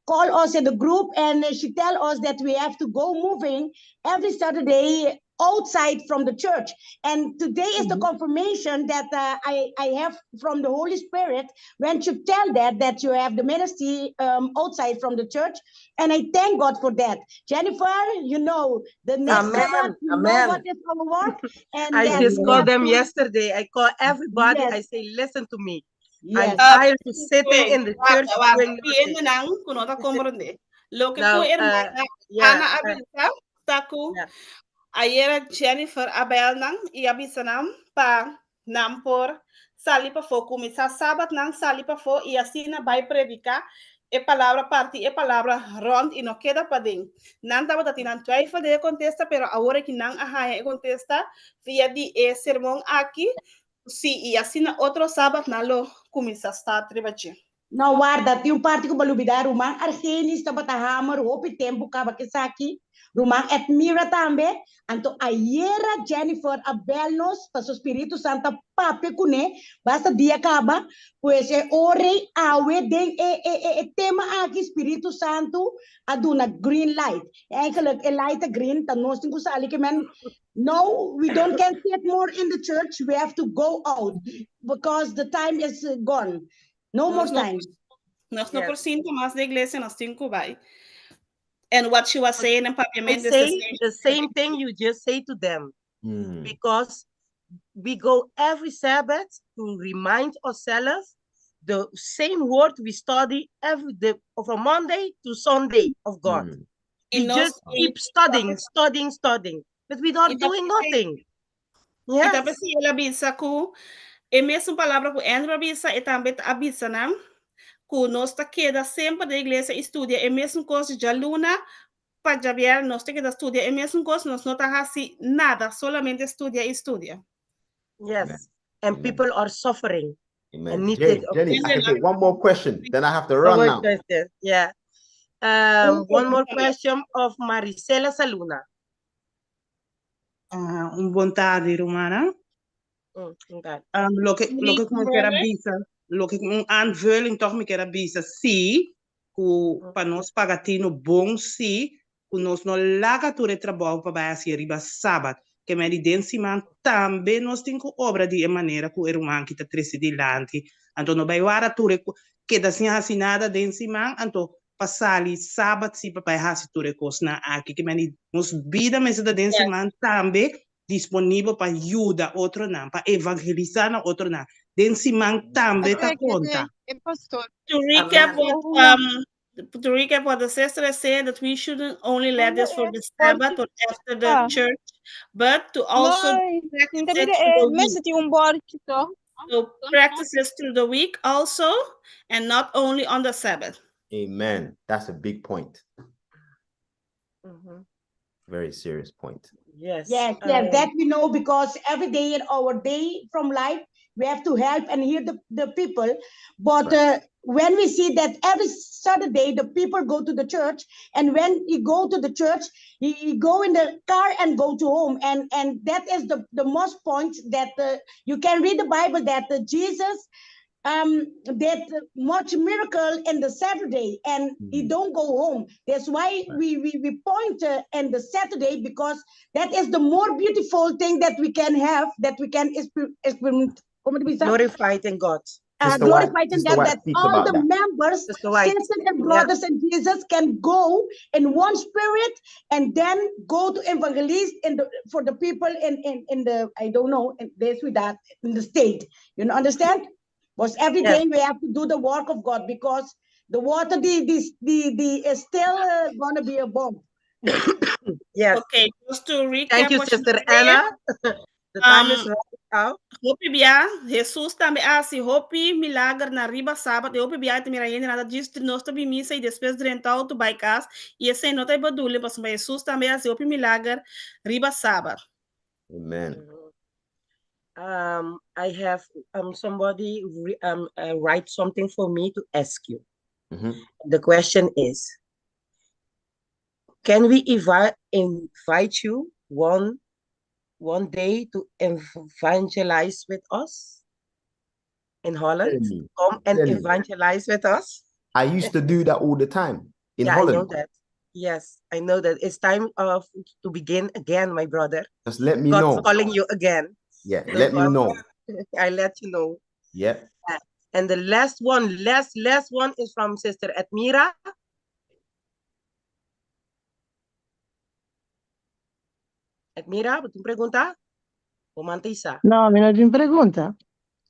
called us in the group and she tell us that we have to go moving every Saturday outside from the church. And today is the confirmation that I, I have from the Holy Spirit when you tell that, that you have the ministry outside from the church. And I thank God for that. Jennifer, you know, the next Amen. Sabbath, you know Amen. what is our work. And I then just we called have them to, yesterday. I call everybody. yes, I say, listen to me. I'm yes. tired of sitting in the church Warda, warda. doing Tin nothing. hendenan ku no ta komprondé. Loke ku Now, hermana yeah, Ana a bisa ta ku yeah. ayera Jennifer a bèl nan i a bisa nan pa nan por sali pafó, kuminsá sabat nan sali pafó i asina bai prediká e palabra, parti e palabra rònt i no keda paden. Nan tabata tin nan twijfel den e kontesta, pero awor aki nan a haña e kontesta via di e sermon aki, sí, i asina otro sabat nan lo kuminsá start riba dje. No, warda, tin un parti ku bo a lubidá, Ruman Argenis tabata hamer hopi tempu kaba ku esaki, Ruman Edmira tambe, anto ayera Jennifer a bèl nos paso Spiritu Santu a papia kuné basta dia kaba, pues e ora ei awe den e e e e tema aki Spiritu Santu a duna green light. Eigenlijk e light ta green, ta nos tin ku sali ke men no we don't can sit more in the church, we have to go out because the time is gone. No more Nos no, time. nos no Yes. por sinta mas den iglesia, nos tin ku bai. And what she was saying in I Papiamento is the say same the same thing you just say to them. Because we go every Sabbath to remind ourselves the same word we study every day from Monday to Sunday of God. We just keep studying, studying, studying, but we not doing nothing. Yes. I ta p'esei el a bisa ku e mesun palabra ku Andrew a bisa, e tambe ta a bisa nan ku nos ta keda semper den iglesia i studia e mesun kos di djaluna pa djabièrnè nos ta keda studia e mesun kos, nos no ta hasi nada, solamente studia i studia. Yes, and people are suffering. Amen. And need Jenny, it. Jenny, I can take one more question, then I have to run One now. more question, yeah. Um, one more question of Marisela Saluna. Ah, un bon tardi, rumannan. Mm, okay. Um, loke, loke ku mi kier a bisa, loke un aanvulling toch mi kier a bisa, sí, ku pa nos paga tino bon sí, ku nos no laga tur e trabou pa bai hasi riba sabat. Ke men di den siman tambe nos tin ku obra di e manera ku e ruman ki ta trese dilanti. Anto no bai wara tur e keda sin hasi nada den siman, anto pa sali sabat si pa bai hasi tur e kosnan aki. Ke men di nos bida mester ta den siman tambe disponibel pa yuda otronan, pa evangelisá na otronan. Den siman tambe ta konta. To recap what um to recap what the sister is saying that we shouldn't only let this for the Sabbath or after the church, but to also practice it through the week. So practice this through the week also, and not only on the Sabbath. Amen. That's a big point. Very serious point. Yes. Yes, yes, that we know because every day in our day from life, we have to help and hear the, the people. But uh, when we see that every Saturday the people go to the church, and when he go to the church, he, he go in the car and go to home. And and that is the, the most point that uh, you can read the Bible that uh, Jesus um did much miracle in the Saturday and he don't go home. That's why we we, we point uh, in the Saturday because that is the more beautiful thing that we can have that we can experiment. Glorified in God. Uh, Sister White, glorified in Sister God White that speaks all about the that. members, Sister White. sisters and Yeah. brothers in Jesus can go in one spirit and then go to evangelize in the for the people in in, in the I don't know in this with that in the state. You know, understand? But every Yes. day we have to do the work of God because the water the the the, the is still uh, gonna be a bomb. Yes. Okay, just to recap Thank you, what she Sister said, Anna. The time is Um, running out. Hopi bia, Jesus tambe a hasi hopi milager na riba sabat, i hopi bia ta mira hende nan ta djis nos ta bin misa i despues drenta auto bai kas, i esei no ta e bedoeling pasobra Jesus tambe a hasi hopi milager riba sabat. Amen. Um, I have um, somebody re um, uh, write something for me to ask you. The question is, can we invite you one one day to evangelize with us in Holland? Jenny, Come and Jenny. evangelize with us. I used to do that all the time in Yeah, I know Holland. that. Yes, I know that. It's time of to begin again, my brother. Just let me God's know. calling you again. Yeah, So let me God- know. I let you know. Yeah. And the last one, last, last one is from Sister Admira. Admira, bo tin pregunta? O manta isa? No, mi no tin pregunta.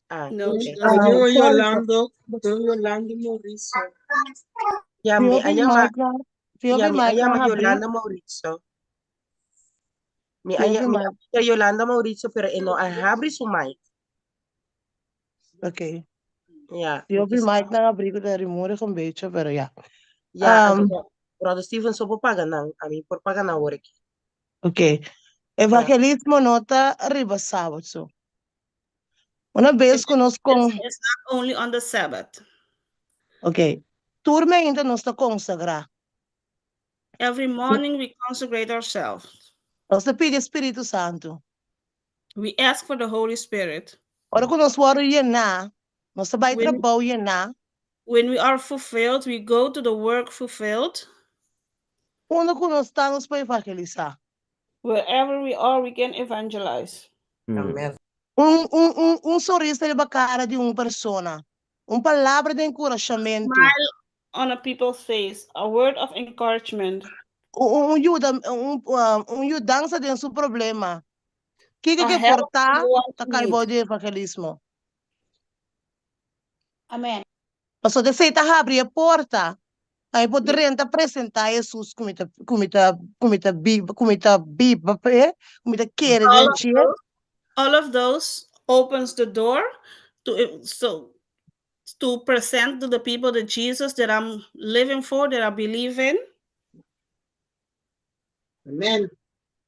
Ah, No, okay. she doesn't. Ah, Yo, sorry, Yolando, yo, Yolando Mauricio. Ya, mi Fiobi a yama, Mike, Fiobi ya, mi a Mike yama habri. Yolanda Mauricio. Mi a, Fiobi mi a Mike. bisa Yolanda Mauricio, pero e no a habri su mic. Oké. Ja, Fiobi dus, Mike na habri, ku ta rumoerig een beetje, pero ja. ja, Um, anto, Brother Steven so por paga nan, ami por paga nan awor aki. Oké. Evangelismo no ta riba sabat so. Una bes ku nos kon... It's not only on the Sabbath. Oké. Tur mainta nos ta konsagrá. Every morning we consecrate ourselves. Nos ta pidi Spiritu Santu. We ask for the Holy Spirit. Ora ku nos wòrdu yená, nos ta bai When- trabou yená. When we are fulfilled, we go to the work fulfilled. Unda ku nos ta nos por evangelisá. Wherever we are, we can evangelize. Amen. Un, un, un, un sonrisa riba kara di un persona. Un palabra di enkurashamentu. Smile on a people's face, a word of encouragement. Un, un, yuda, un, un yudansa den su problema. Kiko A ke help por ta, you want ta to kai need. bou di evangelismo. Amen. Pasobra esei ta habri e porta pa e por drenta presentá Hesus ku mi ta ku mi ta ku mi ta biba ku mi ta biba p'e, ku mi ta kere All den of dje. those, all of those opens the door to so to present to the people the Jesus that I'm living for, that I believe in. Amen.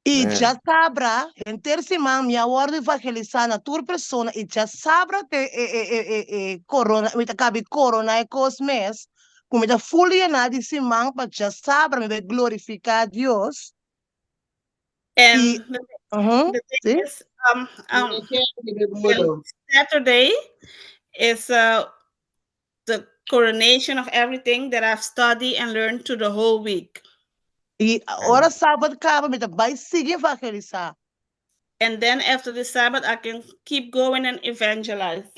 I Amen. djasabra, henter siman mi a wòrdu evangelisá na tur persona i djasabra te e e e e e korona, mi ta kabi koroná e kos mes, ku mi ta ful yená di siman pa djasabra mi bai glorifiká Dios. And I, the, ujú, the thing sí. is, and Saturday is the coronation of everything that I've studied and learned through the whole week. I ora Sabat kaba mi ta bai sigui evangelisá. And then after the Sabbath, I can keep going and evangelize.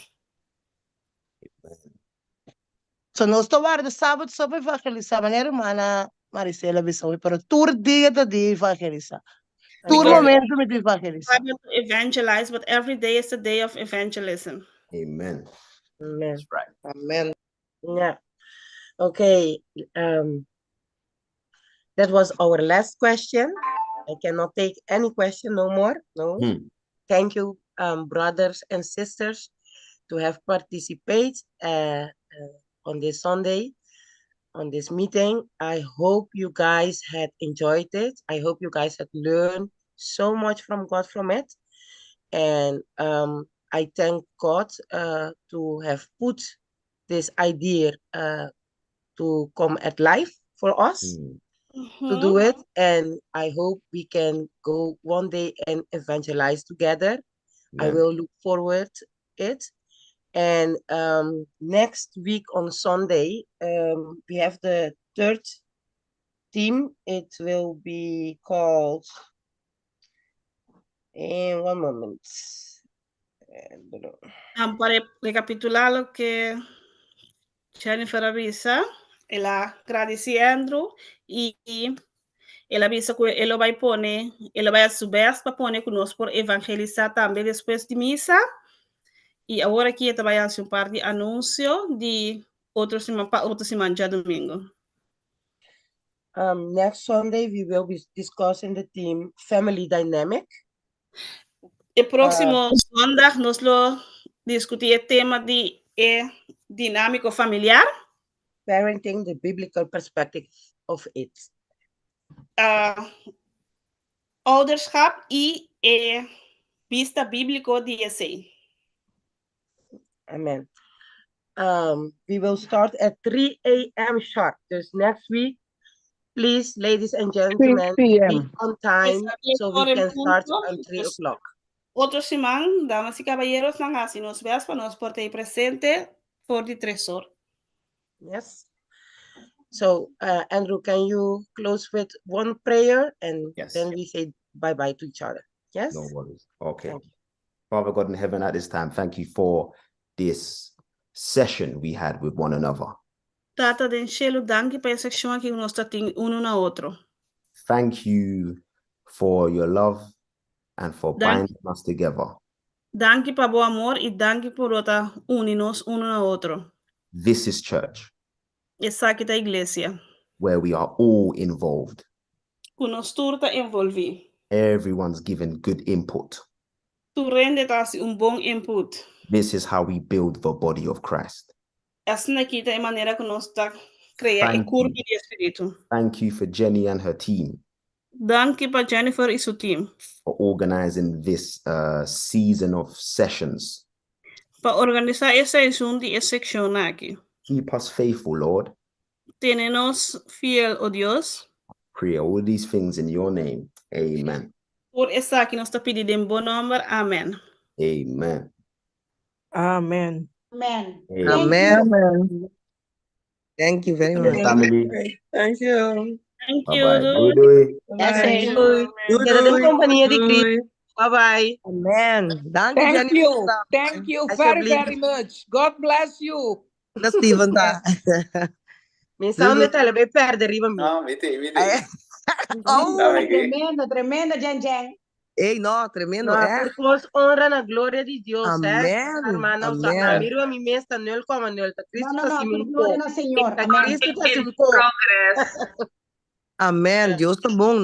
So nos ta warda Sabat so pa evangelisá, manera hermana Marisela bisa hoy, pero tur dia ta dia evangelisá. Tur Because momento mi ta evangelisá. Sabbath to evangelize, but every day is a day of evangelism. Amen. Amen. That's right. Amen. Yeah. Okay. That was our last question. I cannot take any question no more. No. Thank you, brothers and sisters, to have participated on this Sunday, on this meeting. I hope you guys had enjoyed it. I hope you guys had learned so much from God from it. And I thank God to have put this idea to come at life for us to do it. And I hope we can go one day and evangelize together. I Amen. will look forward it. And next week on Sunday, we have the third team. It will be called, in one moment. Para rekapitulá loke Jennifer a bisa, el a gradisí Andrew i el a bisa ku e lo bai pone, e lo bai hasi su best pa pone ku nos por evangelisá tambe despues di misa. I awor aki e ta bai hasi un par di anunsio di otro siman pa otro siman djadumingu. Next Sunday we will be discussing the theme family dynamic. E próksimo zondag nos lo diskutí e tema di e dinámiko familiar. Parenting, the biblical perspective of it. Ouderschap i e bista bíbliko di esei. Amen. We will start at 3 a.m. sharp. Dus next week, please, ladies and gentlemen, 3 be p.m. on time so we can start on 3 o'clock. Otro siman, damas i kabayeronan, hasi nos bèst pa nos por ta presente for di 3 or. Yes. So, Andrew, can you close with one prayer and Yes. then we say bye-bye to each other? Yes? No worries. Okay. Thank you. Father God in heaven, at this time, thank you for this session we had with one another. Tata den shelu, danki pa e seshon aki ku nos tabatin un na otro. Thank you for your love and for Dank- binding us together. Danki pa bo amor i danki pa bo ta uni nos un na otro. This is church Esaki ta iglesia. where we are all involved. Ku nos tur ta envolví. Everyone's given good input. Tur hende ta hasi un bon input. This is how we build the body of Christ. Asina aki ta e manera ku nos ta krea e Thank kurpa you. di Spiritu. Thank you for Jenny and her team Danki pa Jennifer i su team. for organizing this season of sessions. Pa organisá e seizoen di e seshon aki. Keep us faithful, Lord. Tene nos fiel, o Dios. Pray all these things in your name. Amen. Tur esaki nos ta pidi den bo nòmber. Amen. Amen. Amen. Amen. Amen. Amen. Thank you very much. Family. Thank you. Thank Bye you. bye. Doei. Doei doei. Yes, Doei. Keda den kompania di Doei. Cristo. Bye bye. Amen. Dank je, Thank Jennifer. you. Thank you very, Alsjeblieft. very much. God bless you. Na Steven ta. Mi sa onde ta, bai pèrdè riba mi. No, mi tin, mi tin. Oh, Sabe ki? Tremendo, tremendo, Jen Jen. Ey, no, tremendo, No, echt. tur kos honra na gloria di Dios, hè. Amen, Hermana, usa amen. ami riba mi mes ta 0,0, ta No, Cristo no, ta no, hasi tur un gloria ko. na Señor. Ta Amen. Cristo ta In hasi un ko. progress. Amen. Dios ta bon, no?